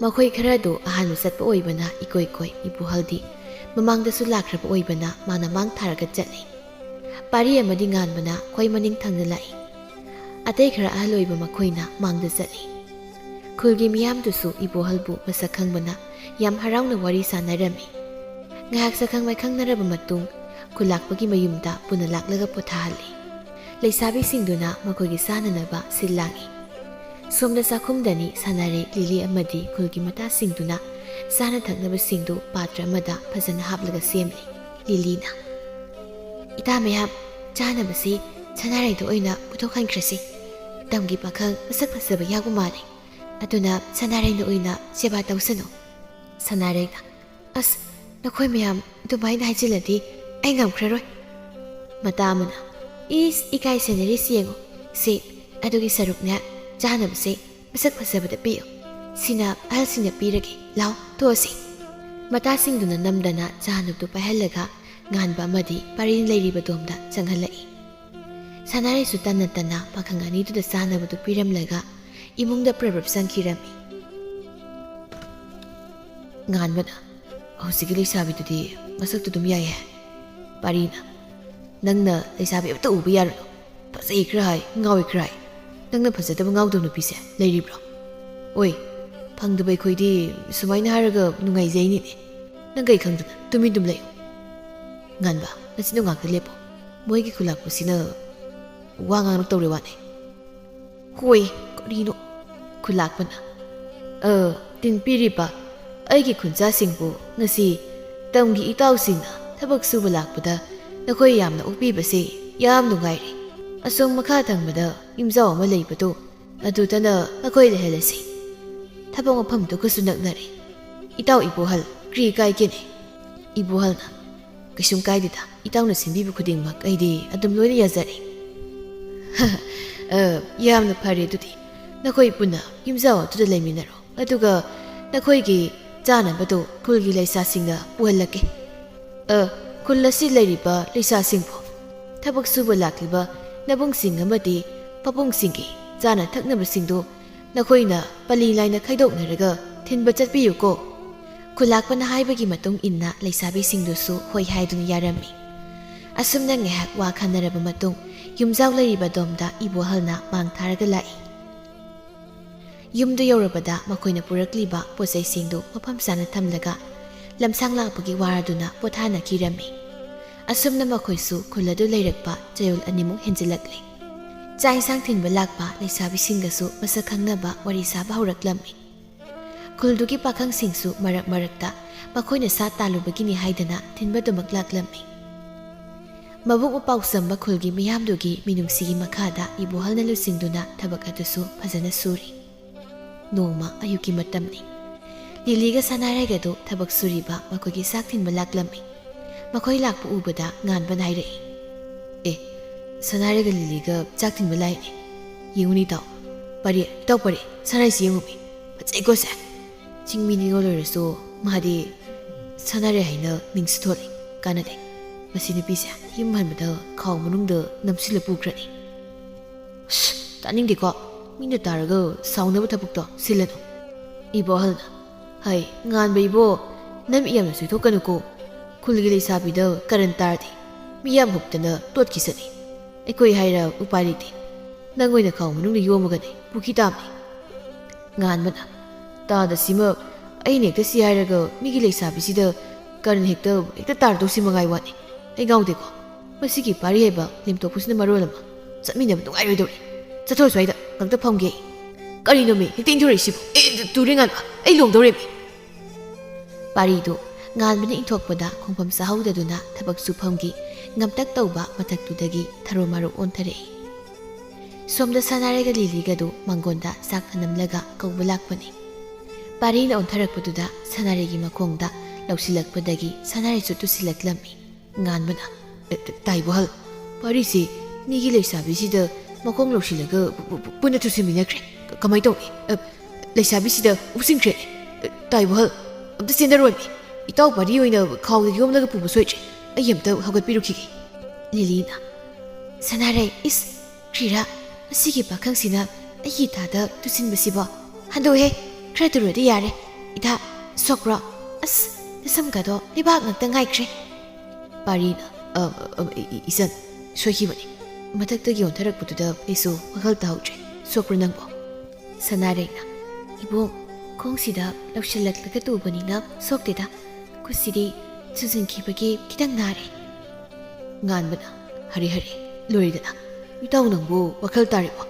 ꯃꯈꯣꯏ ꯈꯔꯗꯨ ꯑꯍꯥꯟꯕ ꯆꯠꯄ ꯑꯣꯏꯕꯅ ꯏꯀꯣꯏ ꯀꯣꯏ꯫ ꯏꯕꯣꯍꯜꯗꯤ ꯃꯃꯥꯡꯗꯁꯨ ꯂꯥꯛꯈ꯭ꯔꯕ ꯑꯣꯏꯕꯅ ꯃꯥꯅ ꯃꯥꯡ ꯊꯥꯔꯒ ꯆꯠꯂꯤ꯫ ꯄꯥꯔꯤ ꯑꯃꯗꯤ ꯉꯥꯟꯕꯅ ꯈ꯭ꯋꯥꯏ ꯃꯅꯤꯡ ꯊꯪꯅ ꯂꯥꯛꯏ꯫ ꯑꯇꯩ ꯈꯔ ꯑꯍꯜ ꯑꯣꯏꯕ ꯃꯈꯣꯏꯅ ꯃꯥꯡꯗ ꯆꯠꯂꯤ꯫ ꯈꯨꯜꯒꯤ ꯃꯤꯌꯥꯝꯗꯨꯁꯨ ꯏꯕꯣꯍꯜꯕꯨ ꯃꯁꯛ ꯈꯪꯕꯅ ꯌꯥꯝ ꯍꯔꯥꯎꯅ ꯋꯥꯔꯤ ꯁꯥꯟꯅꯔꯝꯃꯤ꯫ ꯉꯥꯏꯍꯥꯛ ꯁꯛꯈꯪ ꯃꯥꯏꯈꯪꯅꯔꯕ ꯃꯇꯨꯡ ꯈꯨꯜꯂꯥꯛꯄꯒꯤ ꯃꯌꯨꯝꯗ ꯄꯨꯟꯅ ꯂꯥꯛꯂꯒ ꯄꯣꯊꯥꯍꯜꯂꯤ꯫ ꯂꯩꯁꯥꯕꯤꯁꯤꯡꯗꯨꯅ ꯃꯈꯣꯏꯒꯤ ꯆꯥꯅꯅꯕ ꯁꯤꯜ ꯂꯥꯡꯏ꯫ ꯁꯣꯝꯗ ꯆꯥꯛꯈꯨꯝꯗꯅꯤ ꯁꯥꯟꯅꯔꯩ, ꯂꯤꯂꯤ ꯑꯃꯗꯤ ꯈꯨꯜꯒꯤ ꯃꯇꯥꯁꯤꯡꯗꯨꯅ ꯆꯥꯅ ꯊꯛꯅꯕꯁꯤꯡꯗꯨ ꯄꯥꯇ꯭ꯔ ꯑꯃꯗ ꯐꯖꯅ ꯍꯥꯞꯂꯒ ꯁꯦꯝꯂꯤ꯫ ꯂꯤꯂꯤꯅ, "ꯏꯇꯥ ꯃꯌꯥꯝ, ꯆꯥꯅꯕꯁꯤ ꯁꯅꯥꯔꯩꯗ ꯑꯣꯏꯅ ꯄꯨꯊꯣꯛꯍꯟꯈ꯭ꯔꯁꯤ꯫ ꯇꯝꯒꯤ ꯄꯥꯈꯪ ꯃꯁꯛ ꯐꯖꯕ ꯌꯥꯎꯕ ꯃꯥꯜꯂꯤ꯫ ꯑꯗꯨꯅ ꯁꯅꯥꯔꯩꯅ ꯑꯣꯏꯅ ꯁꯦꯕꯥ ꯇꯧꯁꯅꯨ꯫" ꯁꯅꯥꯔꯩꯅ, "ꯑꯁ, ꯅꯈꯣꯏ ꯃꯌꯥꯝ ꯑꯗꯨꯃꯥꯏꯅ ꯍꯥꯏꯖꯤꯜꯂꯗꯤ ꯑꯩ ꯉꯝꯈ꯭ꯔꯔꯣꯏ꯫" ꯃꯇꯥ ꯑꯃꯅ, "ꯏꯁ, ꯏꯀꯥꯏ ꯁꯦꯟꯅꯔꯤꯁꯤ ꯌꯦꯡꯉꯨ꯫ ꯁꯤ, ꯑꯗꯨꯒꯤ ꯁꯔꯨꯛꯅꯦ, ꯆꯥꯅꯕꯁꯦ ꯃꯁꯛ ꯐꯖꯕꯗ ꯄꯤꯌꯨ꯫ ꯁꯤꯅ ꯑꯍꯜꯁꯤꯡꯅ ꯄꯤꯔꯒꯦ꯫ ꯂꯥꯎ, ꯇꯣꯛꯑꯁꯤ꯫" ꯃꯇꯥꯁꯤꯡꯗꯨꯅ ꯅꯝꯗꯅ ꯆꯥꯅꯕꯗꯨ ꯄꯥꯏꯍꯜꯂꯒ ꯉꯥꯟꯕ ꯑꯃꯗꯤ ꯄꯥꯔꯤꯅ ꯂꯩꯔꯤꯕ ꯗꯣꯝꯗ ꯆꯪꯍꯜꯂꯛꯏ꯫ ꯁꯅꯥꯔꯩꯁꯨ ꯇꯟꯅ ꯇꯟꯅ ꯄꯥꯈꯪ ꯑꯅꯤꯗꯨꯗ ꯆꯥꯅꯕꯗꯨ ꯄꯤꯔꯝꯂꯒ ꯏꯃꯨꯡꯗ ꯄ꯭ꯔꯞ ꯄ꯭ꯔꯞ ꯆꯪꯈꯤꯔꯝꯃꯤ꯫ ꯉꯥꯟꯕꯅ, "ꯍꯧꯖꯤꯛꯀꯤ ꯂꯩꯁꯥꯕꯤꯗꯨꯗꯤ ꯃꯁꯛꯇꯨ ꯑꯗꯨꯝ ꯌꯥꯏꯍꯦ꯫" ꯄꯥꯔꯤꯅ, "ꯅꯪꯅ ꯂꯩꯁꯥꯕꯤ ꯑꯃꯠꯇ ꯎꯕ ꯌꯥꯔꯨꯅꯨ꯫ ꯐꯖꯩ ꯈꯔ ꯍꯥꯏ, ꯉꯥꯎꯏ ꯈꯔ ꯍꯥꯏ꯫ ꯅꯪꯅ ꯐꯖꯗꯕ ꯉꯥꯎꯗꯕ ꯅꯨꯄꯤꯁꯦ ꯂꯩꯔꯤꯕ꯭ꯔꯣ? ꯑꯣꯏ, ꯐꯪꯗꯕ ꯑꯩꯈꯣꯏꯗꯤ ꯁꯨꯃꯥꯏꯅ ꯍꯥꯏꯔꯒ ꯅꯨꯡꯉꯥꯏꯖꯩꯅꯤꯅꯦ꯫ ꯅꯪ ꯀꯩ ꯈꯪꯗꯅ ꯇꯨꯃꯤꯟ ꯑꯗꯨꯝ ꯂꯩꯌꯨ꯫" ꯉꯥꯟꯕ, ꯅꯆꯤꯟꯗꯣ ꯉꯥꯛꯇ ꯂꯦꯞꯄꯣ꯫ ꯃꯣꯏꯒꯤ ꯈꯨꯂꯥꯛꯄꯁꯤꯅ ꯋꯥ ꯉꯥꯡꯂꯛꯇꯧꯔꯦ ꯋꯥꯅꯦ꯫ "ꯍꯣꯏ, ꯀꯔꯤꯅꯣ?" ꯈꯨꯂꯥꯛꯄꯅ, "ꯑ, ꯇꯤꯟ ꯄꯤꯔꯤꯕ ꯑꯩꯒꯤ ꯈꯨꯟꯖꯥꯁꯤꯡꯕꯨ ꯉꯁꯤ ꯇꯝꯒꯤ ꯏꯇꯥꯎꯁꯤꯡꯅ ꯊꯕꯛ ꯁꯨꯕ ꯂꯥꯛꯄꯗ ꯅꯈꯣꯏ ꯌꯥꯝꯅ ꯑꯣꯛꯄꯤꯕꯁꯦ ꯌꯥꯝ ꯅꯨꯡꯉꯥꯏꯔꯦ꯫ ꯑꯁꯣꯝ ꯃꯈꯥ ꯊꯪꯕꯗ ꯌꯨꯝꯖꯥꯎ ꯑꯃ ꯂꯩꯕꯗꯣ, ꯑꯗꯨꯗꯅ ꯃꯈꯣꯏ ꯂꯩꯍꯜꯂꯁꯤ꯫ ꯊꯕꯛ ꯃꯐꯝꯗꯨꯒꯁꯨ ꯅꯛꯅꯔꯦ꯫ ꯏꯇꯥꯎ ꯏꯕꯣꯍꯜ, ꯀ꯭ꯔꯤ ꯀꯥꯏꯒꯦꯅꯦ?" ꯏꯕꯣꯍꯜꯅ, "ꯀꯩꯁꯨꯝ ꯀꯥꯏꯗꯦꯗ, ꯏꯇꯥꯎꯅ ꯁꯤꯟꯕꯤꯕ ꯈꯨꯗꯤꯡꯃꯛ ꯑꯩꯗꯤ ꯑꯗꯨꯝ ꯂꯣꯏꯅ ꯌꯥꯖꯔꯦ꯫" "ꯑ, ꯌꯥꯝꯅ ꯐꯔꯦ꯫ ꯑꯗꯨꯗꯤ ꯅꯈꯣꯏ ꯄꯨꯟꯅ ꯌꯨꯝꯖꯥꯎ ꯑꯗꯨꯗ ꯂꯩꯃꯤꯟꯅꯔꯣ꯫ ꯑꯗꯨꯒ ꯅꯈꯣꯏꯒꯤ ꯆꯥꯅꯕꯗꯨ ꯈꯨꯜꯒꯤ ꯂꯩꯁꯥꯁꯤꯡꯅ ꯄꯨꯍꯜꯂꯛꯀꯦ꯫ ꯑ, ꯈꯨꯜ ꯑꯁꯤ ꯂꯩꯔꯤꯕ ꯂꯩꯁꯥꯁꯤꯡꯕꯨ, ꯊꯕꯛ ꯁꯨꯕ ꯂꯥꯛꯂꯤꯕ ꯅꯕꯨꯡꯁꯤꯡ ꯑꯃꯗꯤ ꯄꯥꯕꯨꯡꯁꯤꯡꯒꯤ ꯆꯥꯅ ꯊꯛꯅꯕꯁꯤꯡꯗꯨ ꯅꯈꯣꯏꯅ ꯄꯜꯂꯤ ꯂꯥꯏꯅ ꯈꯥꯏꯗꯣꯛꯅꯔꯒ ꯊꯤꯟꯕ ꯆꯠꯄꯤꯌꯨꯀꯣ꯫ ꯈꯨꯜꯂꯥꯛꯄꯅ ꯍꯥꯏꯕꯒꯤ ꯃꯇꯨꯡ ꯏꯟꯅ ꯂꯩꯁꯥꯕꯤꯁꯤꯡꯗꯨꯁꯨ ꯍꯣꯏ ꯍꯥꯏꯗꯨꯅ ꯌꯥꯔꯝꯃꯤ꯫ ꯑꯁꯨꯝꯅ ꯉꯥꯏꯍꯥꯛ ꯋꯥ ꯈꯟꯅꯔꯕ ꯃꯇꯨꯡ, ꯌꯨꯝꯖꯥꯎ ꯂꯩꯔꯤꯕ ꯗꯣꯝꯗ ꯏꯕꯣꯍꯜꯅ ꯃꯥꯡ ꯊꯥꯔꯒ ꯂꯥꯛꯏ꯫ ꯌꯨꯝꯗ ꯌꯧꯔꯕꯗ ꯃꯈꯣꯏꯅ ꯄꯨꯔꯛꯂꯤꯕ ꯄꯣꯠꯆꯩꯁꯤꯡꯗꯨ ꯃꯐꯝ ꯆꯥꯅ ꯊꯝꯂꯒ ꯂꯝꯁꯥꯡ ꯂꯥꯛꯄꯒꯤ ꯋꯥꯔꯗꯨꯅ ꯄꯣꯊꯥꯅꯈꯤꯔꯝꯃꯤ꯫ ꯑꯁꯨꯝꯅ ꯃꯈꯣꯏꯁꯨ ꯈꯨꯜ ꯑꯗꯨ ꯂꯩꯔꯛꯄ ꯆꯌꯣꯜ ꯑꯅꯤꯃꯨꯛ ꯍꯦꯟꯖꯤꯜꯂꯛꯂꯦ꯫ ꯆꯥꯛ ꯏꯟꯁꯥꯡ ꯊꯤꯟꯕ ꯂꯥꯛꯄ ꯂꯩꯁꯥꯕꯤꯁꯤꯡꯒꯁꯨ ꯃꯁꯛ ꯈꯪꯅꯕ ꯋꯥꯔꯤ ꯁꯥꯕ ꯍꯧꯔꯛꯂꯝꯃꯤ꯫ ꯈꯨꯜꯗꯨꯒꯤ ꯄꯥꯈꯪꯁꯤꯡꯁꯨ ꯃꯔꯛ ꯃꯔꯛꯇ ꯃꯈꯣꯏꯅ ꯁꯥ ꯇꯥꯜꯂꯨꯕꯒꯤꯅꯤ ꯍꯥꯏꯗꯅ ꯊꯤꯟꯕꯗꯨꯃꯛ ꯂꯥꯛꯂꯝꯃꯤ꯫ ꯃꯕꯨꯛ ꯃꯄꯥꯎ ꯆꯝꯕ ꯈꯨꯜꯒꯤ ꯃꯤꯌꯥꯝꯗꯨꯒꯤ ꯃꯤꯅꯨꯡꯁꯤꯒꯤ ꯃꯈꯥꯗ ꯏꯕꯣꯍꯜꯅ ꯂꯨꯆꯤꯡꯗꯨꯅ ꯊꯕꯛ ꯑꯗꯨꯁꯨ ꯐꯖꯅ ꯁꯨꯔꯤ꯫ ꯅꯣꯡꯃ ꯑꯌꯨꯛꯀꯤ ꯃꯇꯝꯅꯤ꯫ ꯂꯤꯂꯤꯒ ꯁꯅꯥꯔꯩꯒꯗꯨ ꯊꯕꯛ ꯁꯨꯔꯤꯕ ꯃꯈꯣꯏꯒꯤ ꯆꯥꯛ ꯊꯤꯟꯕ ꯂꯥꯛꯂꯝꯃꯤ꯫ ꯃꯈꯣꯏ ꯂꯥꯛꯄ ꯎꯕꯗ ꯉꯥꯟꯕꯅ ꯍꯥꯏꯔꯛꯏ, "ꯑꯦ, ꯁꯅꯥꯔꯩꯒ ꯂꯤꯂꯤꯒ ꯆꯥꯛ ꯊꯤꯟꯕ ꯂꯥꯛꯏꯅꯦ꯫ ꯌꯦꯡꯉꯨꯅꯤ ꯏꯇꯥꯎ꯫ ꯄꯥꯔꯤ, ꯏꯇꯥꯎ ꯄꯥꯔꯤ, ꯁꯅꯥꯔꯩꯁꯤ ꯌꯦꯡꯉꯨꯃꯤ꯫ ꯐꯖꯩꯀꯣ ꯁꯦ꯫ ꯆꯤꯡꯃꯤ ꯅꯤꯉꯣꯜ ꯑꯣꯏꯔꯁꯨ ꯃꯥꯗꯤ ꯁꯅꯥꯔꯩ ꯍꯥꯏꯅ ꯃꯤꯡꯁꯨ ꯊꯣꯜꯂꯤ꯫ ꯀꯥꯟꯅꯗꯦ꯫ ꯃꯁꯤ ꯅꯨꯄꯤꯁꯦ ꯌꯨꯝ ꯍꯟꯕꯗ ꯈꯥꯎ ꯃꯅꯨꯡꯗ ꯅꯝꯁꯤꯜꯂ ꯄꯨꯈ꯭ꯔꯅꯤ꯫" "ꯑꯁ, ꯇꯥꯅꯤꯡꯗꯦꯀꯣ꯫ ꯃꯤꯅ ꯇꯥꯔꯒ ꯁꯥꯎꯅꯕ ꯊꯕꯛꯇꯣ ꯁꯤꯜꯂꯅꯨ꯫" ꯏꯕꯣꯍꯜꯅ, "ꯍꯩ, ꯉꯥꯟꯕ ꯏꯕꯣ, ꯅꯃꯤꯠ ꯌꯥꯝꯅ ꯆꯣꯏꯊꯣꯛꯀꯅꯨꯀꯣ꯫ ꯈꯨꯜꯒꯤ ꯂꯩꯁꯥꯕꯤꯗ ꯀꯔꯟ ꯇꯥꯔꯗꯤ ꯃꯤꯌꯥꯝ ꯍꯨꯞꯇꯅ ꯇꯣꯠꯈꯤꯁꯅꯤ꯫ ꯑꯩꯈꯣꯏ ꯍꯥꯏꯔ ꯎꯄꯥꯏ ꯂꯩꯇꯦ꯫ ꯅꯪ ꯑꯣꯏꯅ ꯈꯥꯎ ꯃꯅꯨꯡꯗ ꯌꯣꯝꯃꯒꯅꯦ ꯄꯨꯈꯤ ꯇꯥꯕꯅꯤ꯫" ꯉꯥꯟꯕꯅ, "ꯇꯥꯗ ꯁꯤꯃ, ꯑꯩꯅ ꯍꯦꯛꯇ ꯁꯤ ꯍꯥꯏꯔꯒ ꯃꯤꯒꯤ ꯂꯩꯁꯥꯕꯤꯁꯤꯗ ꯀꯔꯟ ꯍꯦꯛꯇ, ꯍꯦꯛꯇ ꯇꯥꯔꯗꯧꯁꯤ ꯃꯉꯥꯏ ꯋꯥꯅꯤ꯫ ꯑꯩ ꯉꯥꯎꯗꯦꯀꯣ꯫ ꯃꯁꯤꯒꯤ ꯄꯥꯔꯤ ꯍꯥꯏꯕ ꯂꯦꯝꯊꯣꯛꯄꯁꯤꯅ ꯃꯔꯣꯜ ꯑꯃ ꯆꯠꯃꯤꯟꯅꯕ ꯅꯨꯡꯉꯥꯏꯔꯣꯏꯗꯧꯔꯤ꯫ ꯆꯠꯊꯣꯛꯑꯣ ꯁ꯭ꯋꯥꯏꯗ, ꯉꯥꯛꯇ ꯐꯝꯒꯦ ꯑꯩ꯫" "ꯀꯔꯤꯅꯣꯃꯤ ꯍꯦꯛꯇ ꯏꯟꯊꯣꯔꯛꯏꯁꯤꯕꯨ? ꯑꯦ, ꯇꯨꯔꯦ ꯉꯥꯟꯕ, ꯑꯩ ꯂꯨꯍꯣꯡꯗꯧꯔꯦꯃꯤ꯫" ꯄꯥꯔꯤꯗꯨ ꯉꯥꯟꯕꯅ ꯏꯟꯊꯣꯛꯄꯗ ꯈꯣꯡꯐꯝ ꯆꯥꯍꯧꯗꯗꯨꯅ ꯊꯕꯛ ꯁꯨꯐꯝꯒꯤ ꯉꯝꯇꯛ ꯇꯧꯕ ꯃꯊꯛꯇꯨꯗꯒꯤ ꯊꯔꯣ ꯃꯥꯔꯣ ꯑꯣꯟꯊꯔꯛꯏ꯫ ꯁꯣꯝꯗ ꯁꯅꯥꯔꯩꯒ ꯂꯤꯂꯤꯒꯗꯨ ꯃꯥꯡꯒꯣꯟꯗ ꯆꯥꯛ ꯊꯅꯝꯂꯒ ꯀꯧꯕ ꯂꯥꯛꯄꯅꯤ꯫ ꯄꯥꯔꯤꯅ ꯑꯣꯟꯊꯔꯛꯄꯗꯨꯗ ꯁꯅꯥꯔꯩꯒꯤ ꯃꯈꯣꯡꯗ ꯂꯧꯁꯤꯜꯂꯛꯄꯗꯒꯤ ꯁꯅꯥꯔꯩꯁꯨ ꯇꯨꯁꯤꯜꯂꯛꯂꯝꯃꯤ꯫ ꯉꯥꯟꯕꯅ, "ꯑꯦ, ꯇ-, ꯇꯥꯏꯕꯣꯍꯜ, ꯄꯥꯔꯤꯁꯤ ꯃꯤꯒꯤ ꯂꯩꯁꯥꯕꯤꯁꯤꯗ ꯃꯈꯣꯡ ꯂꯧꯁꯤꯜꯂꯒ ꯄꯨ-, ꯄꯨ-, ꯄꯨ-, ꯄꯨꯟꯅ ꯇꯨꯁꯤꯟꯃꯤꯟꯅꯈ꯭ꯔꯦ꯫ ꯀ-, ꯀꯃꯥꯏ ꯇꯧꯅꯤ? ꯑ, ꯂꯩꯁꯥꯕꯤꯁꯤꯗ ꯎꯞꯁꯤꯟꯈ꯭ꯔꯦ꯫" ꯇꯥꯏꯕꯍꯜ, ꯑꯝꯇ ꯆꯦꯟꯅꯔꯣꯏꯃꯤ꯫ ꯏꯇꯥꯎ ꯄꯥꯔꯤ ꯑꯣꯏꯅ ꯈꯥꯎꯗ ꯌꯣꯝꯂꯒ ꯄꯨꯕ ꯁꯣꯏꯗ꯭ꯔꯦ꯫ ꯑꯩ ꯑꯝꯇ ꯍꯧꯒꯠꯄꯤꯔꯨꯈꯤꯒꯦ꯫ ꯂꯤꯂꯤꯅ, "ꯁꯅꯥꯔꯩ, ꯏꯁ, ꯀ꯭ꯔꯤꯔꯥ, ꯃꯁꯤꯒꯤ ꯄꯥꯈꯪꯁꯤꯅ ꯑꯩꯒꯤ ꯏꯇꯥꯗ ꯇꯨꯁꯤꯟꯕꯁꯤꯕꯣ? ꯍꯟꯗꯣꯛꯍꯦ, ꯈꯔ ꯇꯨꯔꯗꯤ ꯌꯥꯔꯦ꯫ ꯏꯇꯥ, ꯁꯣꯛꯄ꯭ꯔꯣ? ꯑꯁ, ꯅꯁꯝꯒꯗꯣ ꯂꯩꯕꯥꯛ ꯉꯥꯛꯇ ꯉꯥꯏꯈ꯭ꯔꯦ꯫" ꯄꯥꯔꯤꯅ, "ꯑ, ꯑ, ꯏ-, ꯏ-, ꯏꯆꯟ, ꯁꯣꯏꯈꯤꯕꯅꯤ꯫ ꯃꯊꯛꯇꯒꯤ ꯑꯣꯟꯊꯔꯛꯄꯗꯨꯗ ꯑꯩꯁꯨ ꯋꯥꯈꯜ ꯇꯥꯍꯧꯗ꯭ꯔꯦ꯫ ꯁꯣꯛꯄ꯭ꯔꯣ ꯅꯪꯕꯣ?" ꯁꯅꯥꯔꯩꯅ, "ꯏꯕꯨꯡ, ꯈꯣꯡꯁꯤꯗ ꯂꯧꯁꯤꯜꯂꯛꯂꯒ ꯇꯨꯕꯅꯤꯅ ꯁꯣꯛꯇꯦꯗ꯫ ꯈꯨꯠꯁꯤꯗꯤ ꯆꯨꯁꯤꯟꯈꯤꯕꯒꯤ ꯈꯤꯇꯪ ꯅꯥꯔꯦ꯫" ꯉꯥꯟꯕꯅ, "ꯍꯔꯦ ꯍꯔꯦ, ꯂꯣꯏꯔꯦꯗꯅ꯫ ꯏꯇꯥꯎ ꯅꯪꯕꯨ ꯋꯥꯈꯜ ꯇꯥꯔꯤꯕꯣ?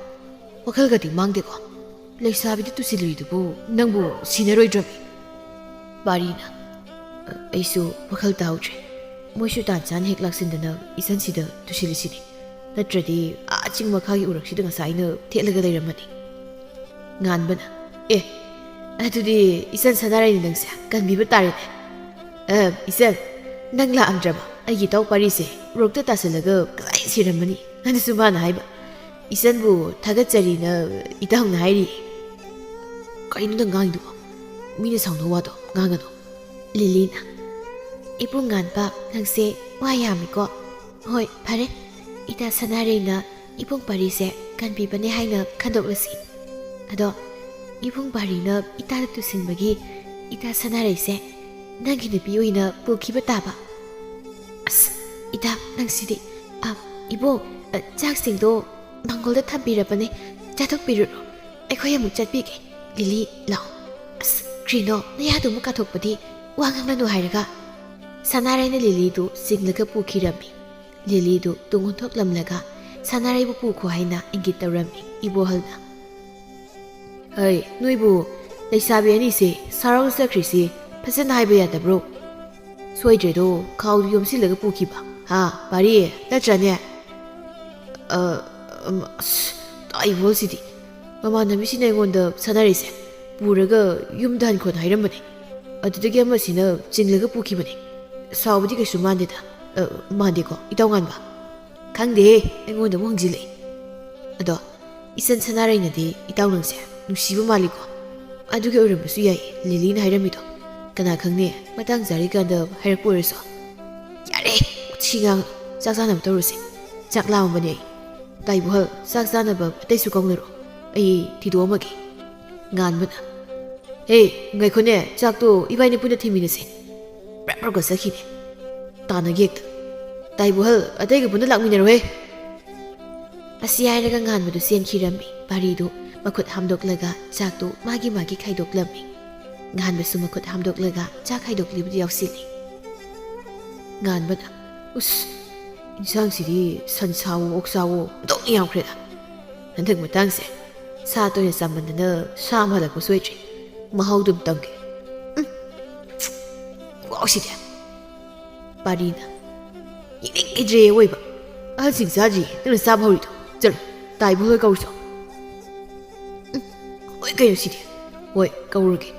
ꯋꯥꯈꯜꯒꯗꯤ ꯃꯥꯡꯗꯦꯀꯣ? ꯂꯩꯁꯥꯕꯤꯗ ꯇꯨꯁꯤꯜꯂꯨꯏꯗꯨꯕꯨ ꯅꯪꯕꯨ ꯁꯤꯅꯔꯣꯏꯗ꯭ꯔꯃꯤ?" ꯄꯥꯔꯤꯅ, "ꯑ, ꯑꯩꯁꯨ ꯋꯥꯈꯜ ꯇꯥꯍꯧꯗ꯭ꯔꯦ꯫ ꯃꯣꯏꯁꯨ ꯇꯥꯟ ꯆꯥꯅ ꯍꯦꯛ ꯂꯥꯛꯁꯤꯟꯗꯅ ꯏꯆꯟꯁꯤꯗ ꯇꯨꯁꯤꯜꯂꯤꯁꯤꯅꯤ꯫ ꯅꯠꯇ꯭ꯔꯗꯤ ꯑꯥ ꯆꯤꯡ ꯃꯈꯥꯒꯤ ꯎꯔꯛꯁꯤꯗ ꯉꯁꯥꯏꯅ ꯊꯦꯠꯂꯒ ꯂꯩꯔꯝꯃꯅꯤ꯫" ꯉꯥꯟꯕꯅ, "ꯑꯦ, ꯑꯗꯨꯗꯤ ꯏꯆꯟ ꯁꯅꯥꯔꯩꯅꯤ ꯅꯪꯁꯦ, ꯀꯟꯕꯤꯕ ꯇꯥꯔꯦꯅꯦ꯫ ꯑ, ꯏꯆꯟ, ꯅꯪ ꯂꯥꯛꯑꯝꯗ꯭ꯔꯕ? ꯑꯩꯒꯤ ꯏꯇꯥꯎ ꯄꯥꯔꯤꯁꯦ ꯎꯔꯣꯛꯇ ꯇꯥꯁꯤꯜꯂꯒ ꯀꯗꯥꯏ ꯁꯤꯔꯝꯃꯅꯤ?" ꯑꯗꯨꯁꯨ ꯃꯥꯅ ꯍꯥꯏꯕ꯫ "ꯏꯆꯟꯕꯨ ꯊꯥꯒꯠꯆꯔꯤꯅ ꯏꯇꯥꯎꯅ ꯍꯥꯏꯔꯤ꯫" "ꯀꯩꯅꯣ ꯅꯪ ꯉꯥꯡꯉꯤꯗꯨꯕꯣ? ꯃꯤꯅ ꯁꯥꯎꯅꯕ ꯋꯥꯗꯣ ꯉꯥꯡꯒꯅꯨ꯫" ꯂꯤꯂꯤꯅ, "ꯏꯕꯨꯡ ꯉꯥꯟꯕ, ꯅꯪꯁꯦ ꯋꯥ ꯌꯥꯝꯃꯤꯀꯣ꯫ ꯍꯣꯏ, ꯐꯔꯦ, ꯏꯇꯥ ꯁꯅꯥꯔꯩꯅ ꯏꯕꯨꯡ ꯄꯥꯔꯤꯁꯦ ꯀꯟꯕꯤꯕꯅꯦ ꯍꯥꯏꯅ ꯈꯟꯗꯣꯛꯂꯁꯤ꯫ ꯑꯗꯣ ꯏꯕꯨꯡ ꯄꯥꯔꯤꯅ ꯏꯇꯥꯗ ꯇꯨꯁꯤꯟꯕꯒꯤ ꯏꯇꯥ ꯁꯅꯥꯔꯩꯁꯦ ꯅꯪꯒꯤ ꯅꯨꯄꯤ ꯑꯣꯏꯅ ꯄꯨꯈꯤꯕ ꯇꯥꯕ꯫" "ꯑꯁ, ꯏꯇꯥ, ꯅꯪꯁꯤꯗꯤ꯫ ꯑ, ꯏꯕꯨꯡ, ꯑ, ꯆꯥꯛꯁꯤꯡꯗꯣ ꯃꯥꯡꯒꯣꯜꯗ ꯊꯝꯕꯤꯔꯕꯅꯦ, ꯆꯥꯊꯣꯛꯄꯤꯔꯨꯔꯣ꯫ ꯑꯩꯈꯣꯏ ꯑꯃꯨꯛ ꯆꯠꯄꯤꯒꯦ꯫ ꯂꯤꯂꯤ, ꯂꯥꯛꯑꯣ꯫ ꯑꯁ, ꯀ꯭ꯔꯤꯅꯣ, ꯅꯌꯥꯗꯨ ꯑꯃꯨꯛ ꯀꯥꯊꯣꯛꯄꯗꯤ, ꯋꯥ ꯉꯥꯡꯂꯅꯨ ꯍꯥꯏꯔꯒ꯫" ꯁꯅꯥꯔꯩꯅ ꯂꯤꯂꯤꯗꯨ ꯆꯤꯡꯂꯒ ꯄꯨꯈꯤꯔꯝꯃꯤ꯫ ꯂꯤꯂꯤꯗꯨ ꯇꯨꯡ ꯑꯣꯟꯊꯣꯛꯂꯝꯂꯒ ꯁꯅꯥꯔꯩꯕꯨ ꯄꯨꯈꯣ ꯍꯥꯏꯅ ꯏꯪꯒꯤꯠ ꯇꯧꯔꯝꯃꯤ ꯏꯕꯣꯍꯜꯅ꯫ "ꯍꯩ, ꯅꯣꯏꯕꯨ ꯂꯩꯁꯥꯕꯤ ꯑꯅꯤꯁꯦ ꯁꯥꯔꯣꯡ ꯆꯠꯈ꯭ꯔꯤꯁꯤ ꯐꯖꯅ ꯍꯥꯏꯕ ꯌꯥꯗꯕ꯭ꯔꯣ? ꯁꯣꯏꯗ꯭ꯔꯦꯗꯣ, ꯈꯥꯎꯗꯨ ꯌꯣꯝꯁꯤꯜꯂꯒ ꯄꯨꯈꯤꯕ, ꯍꯥ, ꯄꯥꯔꯤ? ꯅꯠꯇ꯭ꯔꯅꯦ?" "ꯑ, ꯑꯝ, ꯑꯁ, ꯇꯥꯏꯕꯣꯜꯁꯤꯗꯤ꯫ ꯃꯃꯥꯟꯅꯕꯤꯁꯤꯅ ꯑꯩꯉꯣꯟꯗ ꯁꯅꯥꯔꯩꯁꯦ ꯄꯨꯔꯒ ꯌꯨꯝꯗ ꯍꯟꯈꯣꯅ ꯍꯥꯏꯔꯝꯕꯅꯦ꯫ ꯑꯗꯨꯗꯒꯤ ꯑꯃꯁꯤꯅ ꯆꯤꯡꯂꯒ ꯄꯨꯈꯤꯕꯅꯦ꯫ ꯁꯥꯎꯕꯗꯤ ꯀꯩꯁꯨ ꯃꯥꯟꯗꯦꯗ꯫ ꯑ, ꯃꯥꯟꯗꯦꯀꯣ, ꯏꯇꯥꯎ ꯉꯥꯟꯕ?" "ꯈꯪꯗꯦꯍꯦ, ꯑꯩꯉꯣꯟꯗ ꯑꯃꯨꯛ ꯍꯪꯖꯤꯜꯂꯛꯏ꯫ ꯑꯗꯣ, ꯏꯆꯟ ꯁꯅꯥꯔꯩꯅꯗꯤ ꯏꯇꯥꯎ ꯅꯪꯁꯦ ꯅꯨꯡꯁꯤꯕ ꯃꯥꯜꯂꯤꯀꯣ?" ꯑꯗꯨꯒꯤ ꯑꯣꯏꯔꯝꯕꯁꯨ ꯌꯥꯏ ꯂꯤꯂꯤꯅ ꯍꯥꯏꯔꯝꯃꯤꯗꯣ꯫ ꯀꯅꯥ ꯈꯪꯅꯤ, ꯃꯇꯥꯡ ꯆꯥꯔꯤꯀꯥꯟꯗ ꯍꯥꯏꯔꯛꯄ ꯑꯣꯏꯔꯁꯨ꯫ ꯌꯥꯔꯦ, ꯋꯥꯊꯤ ꯉꯥꯡ꯫ ꯆꯥꯛ ꯆꯥꯅꯕ ꯇꯧꯔꯁꯦ꯫ ꯆꯥꯛ ꯂꯥꯝꯃꯕꯅꯦ ꯑꯩ꯫ ꯇꯥꯏꯕꯨꯍꯜ, ꯆꯥꯛ ꯆꯥꯅꯕ ꯑꯇꯩꯁꯨ ꯀꯧꯅꯔꯣ꯫ ꯑꯩ ꯊꯤꯗꯣꯛꯑꯝꯃꯒꯦ꯫ ꯉꯥꯟꯕꯅ, "ꯍꯦ, ꯉꯥꯏꯈꯣꯅꯦ, ꯆꯥꯛꯇꯣ ꯏꯕꯥꯏꯅꯤ ꯄꯨꯟꯅ ꯊꯤꯃꯤꯟꯅꯁꯦ꯫" ꯕ꯭ꯔꯞ ꯕ꯭ꯔꯞꯀ ꯆꯠꯈꯤꯅꯦ꯫ ꯇꯥꯟꯅꯒꯦ ꯍꯦꯛꯇ꯫ "ꯇꯥꯏꯕꯨꯍꯜ, ꯑꯇꯩꯒ ꯄꯨꯟꯅ ꯂꯥꯛꯃꯤꯟꯅꯔꯣꯍꯦ꯫" ꯑꯁꯤ ꯍꯥꯏꯔꯒ ꯉꯥꯟꯕꯗꯨ ꯆꯦꯟꯈꯤꯔꯝꯃꯤ꯫ ꯄꯥꯔꯤꯗꯨ ꯃꯈꯨꯠ ꯍꯥꯝꯗꯣꯛꯂꯒ ꯆꯥꯛꯇꯨ ꯃꯥꯒꯤ ꯃꯥꯒꯤ ꯈꯥꯏꯗꯣꯛꯂꯝꯃꯤ꯫ ꯉꯥꯟꯕꯁꯨ ꯃꯈꯨꯠ ꯍꯥꯝꯗꯣꯛꯂꯒ ꯆꯥꯛ ꯈꯥꯏꯗꯣꯛꯂꯤꯕꯗꯨ ꯌꯥꯎꯁꯤꯜꯂꯤ꯫ ꯉꯥꯟꯕꯅ, "ꯎꯁ, ꯏꯟꯁꯥꯡꯁꯤꯗꯤ ꯁꯟꯁꯥꯋꯣ ꯑꯣꯛꯁꯥꯋꯣ ꯑꯣꯟꯊꯣꯛꯅ ꯌꯥꯝꯈ꯭ꯔꯦꯗ꯫ ꯍꯟꯗꯛ ꯃꯇꯥꯡꯁꯦ ꯁꯥ ꯇꯣꯏꯅ ꯆꯥꯃꯟꯗꯅ ꯁꯥ ꯑꯃ ꯍꯜꯂꯛꯄ ꯁꯣꯏꯗ꯭ꯔꯦ꯫ ꯃꯍꯥꯎꯗꯨꯝ ꯇꯝꯒꯦ꯫ ꯎꯝ, ꯈꯨꯍꯥꯎꯁꯤꯗꯤ꯫" ꯄꯥꯔꯤꯅ, "ꯌꯦꯡꯅꯤꯡꯈꯤꯗ꯭ꯔꯦ ꯑꯋꯣꯏꯕ꯫ ꯑꯍꯜꯁꯤꯡ ꯆꯥꯗ꯭ꯔꯤꯌꯦ ꯅꯪꯅ ꯆꯥꯕ ꯍꯧꯔꯤꯗꯣ꯫ ꯆꯠꯂꯣ, ꯇꯥꯏꯕꯨꯍꯜ ꯀꯧꯔꯨꯆꯣ꯫" ꯎꯝ, ꯍꯣꯏ ꯀꯩꯅꯣ ꯁꯤꯗꯤ꯫ ꯍꯣꯏ, ꯀꯧꯔꯒꯦ꯫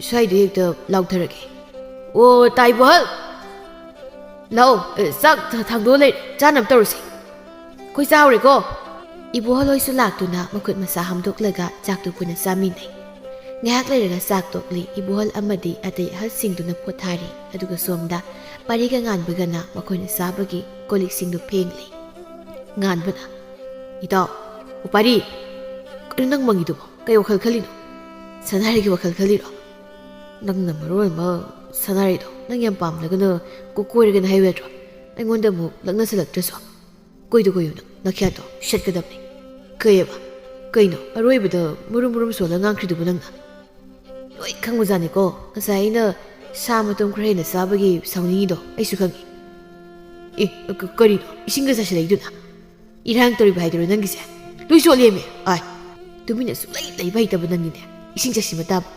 ꯁ꯭ꯋꯥꯏꯗ ꯍꯦꯛꯇ ꯂꯥꯎꯊꯔꯒꯦ꯫ "ꯑꯣ, ꯇꯥꯏꯕꯨꯍꯜ! ꯂꯥꯛꯑꯣ, ꯑꯦ, ꯆꯥꯛ ꯊ-, ꯊꯥꯡꯗꯣꯛꯑ ꯂꯩꯔꯦ, ꯆꯥꯅꯕ ꯇꯧꯔꯁꯦ꯫ ꯑꯩꯈꯣꯏ ꯆꯥꯍꯧꯔꯦꯀꯣ꯫" ꯏꯕꯣꯍꯜ ꯍꯣꯏꯁꯨ ꯂꯥꯛꯇꯨꯅ ꯃꯈꯨꯠ ꯃꯁꯥ ꯍꯥꯝꯗꯣꯛꯂꯒ ꯆꯥꯛꯇꯨ ꯄꯨꯟꯅ ꯆꯥꯃꯤꯟꯅꯩ꯫ ꯉꯥꯏꯍꯥꯛ ꯂꯩꯔꯒ ꯆꯥꯛ ꯇꯣꯛꯂꯤ꯫ ꯏꯕꯣꯍꯜ ꯑꯃꯗꯤ ꯑꯇꯩ ꯑꯍꯜꯁꯤꯡꯗꯨꯅ ꯄꯣꯊꯥꯔꯤ, ꯑꯗꯨꯒ ꯁꯣꯝꯗ ꯄꯥꯔꯤꯒ ꯉꯥꯟꯕꯒꯅ ꯃꯈꯣꯏꯅ ꯆꯥꯕꯒꯤ ꯀꯣꯜꯂꯤꯛꯁꯤꯡꯗꯨ ꯐꯦꯡꯂꯤ꯫ ꯉꯥꯟꯕꯅ, "ꯏꯇꯥꯎ, ꯎꯄꯥꯔꯤ, ꯀꯩꯅꯣ ꯅꯪ ꯃꯪꯉꯤꯗꯨꯕꯣ? ꯀꯩ ꯋꯥꯈꯜ ꯈꯜꯂꯤꯅꯣ? ꯁꯅꯥꯔꯩꯒꯤ ꯋꯥꯈꯜ ꯈꯜꯂꯤꯔꯣ? ꯅꯪꯅ ꯃꯔꯣꯜ ꯑꯃ ꯁꯅꯥꯔꯩꯗꯣ ꯅꯪ ꯌꯥꯝ ꯄꯥꯝꯂꯒꯅ ꯀꯣ-, ꯀꯣꯏꯔꯒꯦꯅ ꯍꯥꯏꯌꯨ ꯌꯥꯗ꯭ꯔꯣ? ꯑꯩꯉꯣꯟꯗ ꯑꯃꯨꯛ ꯂꯛꯅꯁꯜꯂꯛꯇ꯭ꯔꯁꯨ꯫ ꯀꯣꯏꯗꯣ ꯀꯣꯏꯌꯨ ꯅꯪ, ꯅꯈ꯭ꯌꯥꯠꯇꯣ ꯁꯦꯠꯀꯗꯕꯅꯤ꯫" "ꯀꯩꯑꯕ? ꯀꯩꯅꯣ ꯑꯔꯣꯏꯕꯗ ꯃꯨꯔꯨꯝ ꯃꯨꯔꯨꯝ ꯁꯣꯜꯂ ꯉꯥꯡꯈ꯭ꯔꯤꯗꯨꯕꯨ ꯅꯪꯅ?" "ꯂꯣꯏ ꯈꯪꯕꯖꯥꯠꯅꯤꯀꯣ, ꯉꯁꯥꯏ ꯑꯩꯅ ꯁꯥ ꯃꯇꯨꯝ ꯈꯔ ꯍꯦꯟꯅ ꯆꯥꯕꯒꯤ ꯁꯥꯎꯅꯤꯡꯉꯤꯗꯣ ꯑꯩꯁꯨ ꯈꯪꯉꯤ꯫" "ꯑꯦ, ꯀ-, ꯀꯔꯤꯅꯣ ꯏꯁꯤꯡꯒ ꯆꯥꯁꯤꯜꯂꯛꯏꯗꯨꯅ? ꯏꯔꯥꯡ ꯇꯧꯔꯤꯕ ꯍꯥꯏꯗꯨꯔꯣ ꯅꯪꯒꯤꯁꯦ? ꯂꯣꯏ ꯆꯣꯠꯂꯦꯃꯦ꯫ ꯑꯥꯏ, ꯇꯨꯃꯤꯟꯅ ꯁꯨꯡꯂꯩ ꯂꯩꯕ ꯍꯩꯇꯕ ꯅꯪꯅꯤꯅꯦ꯫ ꯏꯁꯤꯡ ꯆꯥꯁꯤꯟꯕ ꯇꯥꯕ꯫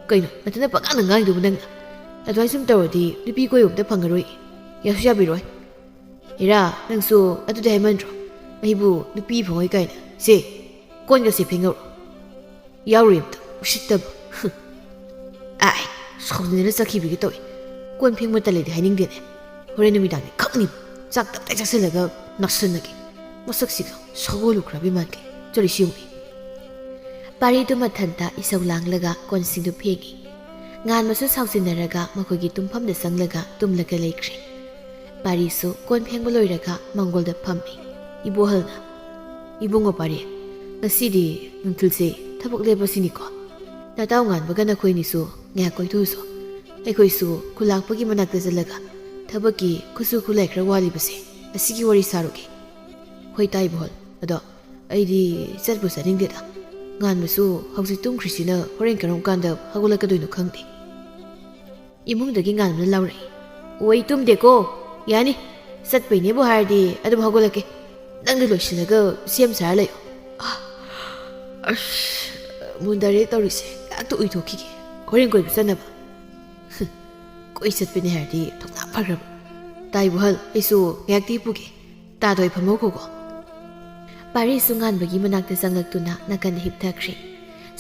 ꯀꯩꯅꯣ ꯅꯊꯟꯗ ꯄꯉꯥꯡꯗ ꯉꯥꯡꯉꯤꯗꯨꯕꯨ ꯅꯪꯅ? ꯑꯗꯨꯃꯥꯏꯅ ꯁꯨꯝ ꯇꯧꯔꯗꯤ ꯅꯨꯄꯤ ꯀꯣꯏꯕ ꯑꯝꯇ ꯐꯪꯉꯔꯣꯏ꯫ ꯌꯥꯁꯨ ꯌꯥꯕꯤꯔꯣꯏ꯫" "ꯏꯔꯥ, ꯅꯪꯁꯨ ꯑꯗꯨꯗꯤ ꯍꯥꯏꯃꯟꯗ꯭ꯔꯣ? ꯑꯩꯕꯨ ꯅꯨꯄꯤ ꯐꯪꯉꯣꯏ ꯀꯥꯏꯅ꯫ ꯁꯦ, ꯀꯣꯟꯒꯁꯦ ꯐꯦꯡꯉꯧꯔꯣ꯫" "ꯌꯥꯎꯔꯣꯏ ꯑꯝꯇ, ꯎꯁꯤꯠꯇꯕ꯫" "ꯑꯥꯏ, ꯁꯥꯎꯅꯤꯡꯗꯅ ꯆꯠꯈꯤꯕꯒꯤ ꯇꯧꯏ꯫ ꯀꯣꯟ ꯐꯦꯡꯕ ꯇꯜꯂꯦꯗꯤ ꯍꯥꯏꯅꯤꯡꯗꯦꯅꯦ꯫ ꯍꯣꯔꯦꯟ ꯅꯨꯃꯤꯗꯥꯡꯗꯤ ꯈꯛꯅꯤ ꯆꯥꯛ ꯇꯞꯇꯥꯏ ꯆꯥꯁꯤꯜꯂꯒ ꯅꯥꯁꯤꯟꯅꯒꯦ꯫ ꯃꯁꯛꯁꯤꯒ ꯁꯒꯣꯜ ꯂꯨꯈ꯭ꯔꯕꯤ ꯃꯥꯟꯒꯦ꯫ ꯆꯠꯂꯤ ꯁꯤ ꯌꯦꯡꯉꯨ꯫" ꯄꯥꯔꯤꯗꯨ ꯃꯊꯟꯇ ꯏꯁꯧ ꯂꯥꯡꯂꯒ ꯀꯣꯟꯁꯤꯡꯗꯨ ꯐꯦꯡꯏ꯫ ꯉꯥꯟꯕꯁꯨ ꯁꯥꯎꯖꯤꯟꯅꯔꯒ ꯃꯈꯣꯏꯒꯤ ꯇꯨꯝꯐꯝꯗ ꯆꯪꯂꯒ ꯇꯨꯝꯂꯒ ꯂꯩꯈ꯭ꯔꯦ꯫ ꯄꯥꯔꯤꯁꯨ ꯀꯣꯟ ꯐꯦꯡꯕ ꯂꯣꯏꯔꯒ ꯃꯥꯡꯒꯣꯜꯗ ꯐꯝꯃꯤ꯫ ꯏꯕꯣꯍꯜꯅ, "ꯏꯕꯨꯡꯉꯣ ꯄꯥꯔꯤ, ꯉꯁꯤꯗꯤ ꯅꯨꯡꯊꯤꯜꯁꯦ ꯊꯕꯛ ꯂꯦꯞꯄꯁꯤꯅꯤꯀꯣ꯫ ꯅꯇꯥꯎ ꯉꯥꯟꯕꯒ ꯅꯈꯣꯏꯅꯤꯁꯨ ꯉꯥꯏꯍꯥꯛ ꯀꯣꯏꯊꯣꯛꯎꯁꯣ꯫ ꯑꯩꯈꯣꯏꯁꯨ ꯈꯨꯂꯥꯛꯄꯒꯤ ꯃꯅꯥꯛꯇ ꯆꯠꯂꯒ ꯊꯕꯛꯀꯤ ꯈꯨꯠꯁꯨ ꯈꯨꯠꯂꯥꯏ ꯈꯔ ꯋꯥꯠꯂꯤꯕꯁꯦ ꯑꯁꯤꯒꯤ ꯋꯥꯔꯤ ꯁꯥꯔꯨꯒꯦ꯫ ꯍꯣꯏ ꯇꯥꯏ ꯏꯕꯣꯍꯜ, ꯑꯗꯣ ꯑꯩꯗꯤ ꯆꯠꯄꯨ ꯆꯠꯅꯤꯡꯗꯦꯗ꯫ ꯉꯥꯟꯕꯁꯨ ꯍꯧꯖꯤꯛ ꯇꯨꯝꯈ꯭ꯔꯤꯁꯤꯅ ꯍꯣꯔꯦꯟ ꯀꯔꯝ ꯀꯥꯟꯗ ꯍꯧꯒꯠꯂꯛꯀꯗꯣꯏꯅꯣ ꯈꯪꯗꯦ꯫" ꯏꯃꯨꯡꯗꯒꯤ ꯉꯥꯟꯕꯅ ꯂꯥꯎꯔꯛꯏ꯫ "ꯑꯣ, ꯑꯩ ꯇꯨꯝꯗꯦꯀꯣ꯫ ꯌꯥꯅꯤ, ꯆꯠꯄꯩꯅꯦꯕꯨ ꯍꯥꯏꯔꯗꯤ ꯑꯗꯨꯝ ꯍꯧꯒꯠꯂꯛꯀꯦ꯫ ꯅꯪꯗꯤ ꯂꯣꯏꯁꯤꯜꯂꯒ ꯁꯦꯝ ꯁꯥꯔ ꯂꯩꯌꯣ꯫" ꯑ, ꯑꯁ, ꯃꯨꯟꯗꯔꯦ ꯇꯧꯔꯤꯁꯦ꯫ ꯉꯥꯛꯇ ꯎꯏꯊꯣꯛꯈꯤꯒꯦ꯫ ꯍꯣꯔꯦꯟ ꯀꯣꯏꯕ ꯆꯠꯅꯕ꯫ ꯀꯣꯏ ꯆꯠꯄꯅꯦ ꯍꯥꯏꯔꯗꯤ ꯊꯧꯅꯥ ꯐꯈ꯭ꯔꯕ꯫ ꯇꯥꯏ ꯏꯕꯣꯍꯜ, ꯑꯩꯁꯨ ꯉꯥꯏꯍꯥꯛꯇꯤ ꯄꯨꯒꯦ꯫ ꯇꯥꯗꯣꯏ ꯐꯝꯍꯧꯈꯣꯀꯣ꯫ ꯄꯥꯔꯤꯁꯨ ꯉꯥꯟꯕꯒꯤ ꯃꯅꯥꯛꯇ ꯆꯪꯂꯛꯇꯨꯅ ꯅꯥꯀꯟꯗ ꯍꯤꯞꯊꯈ꯭ꯔꯦ꯫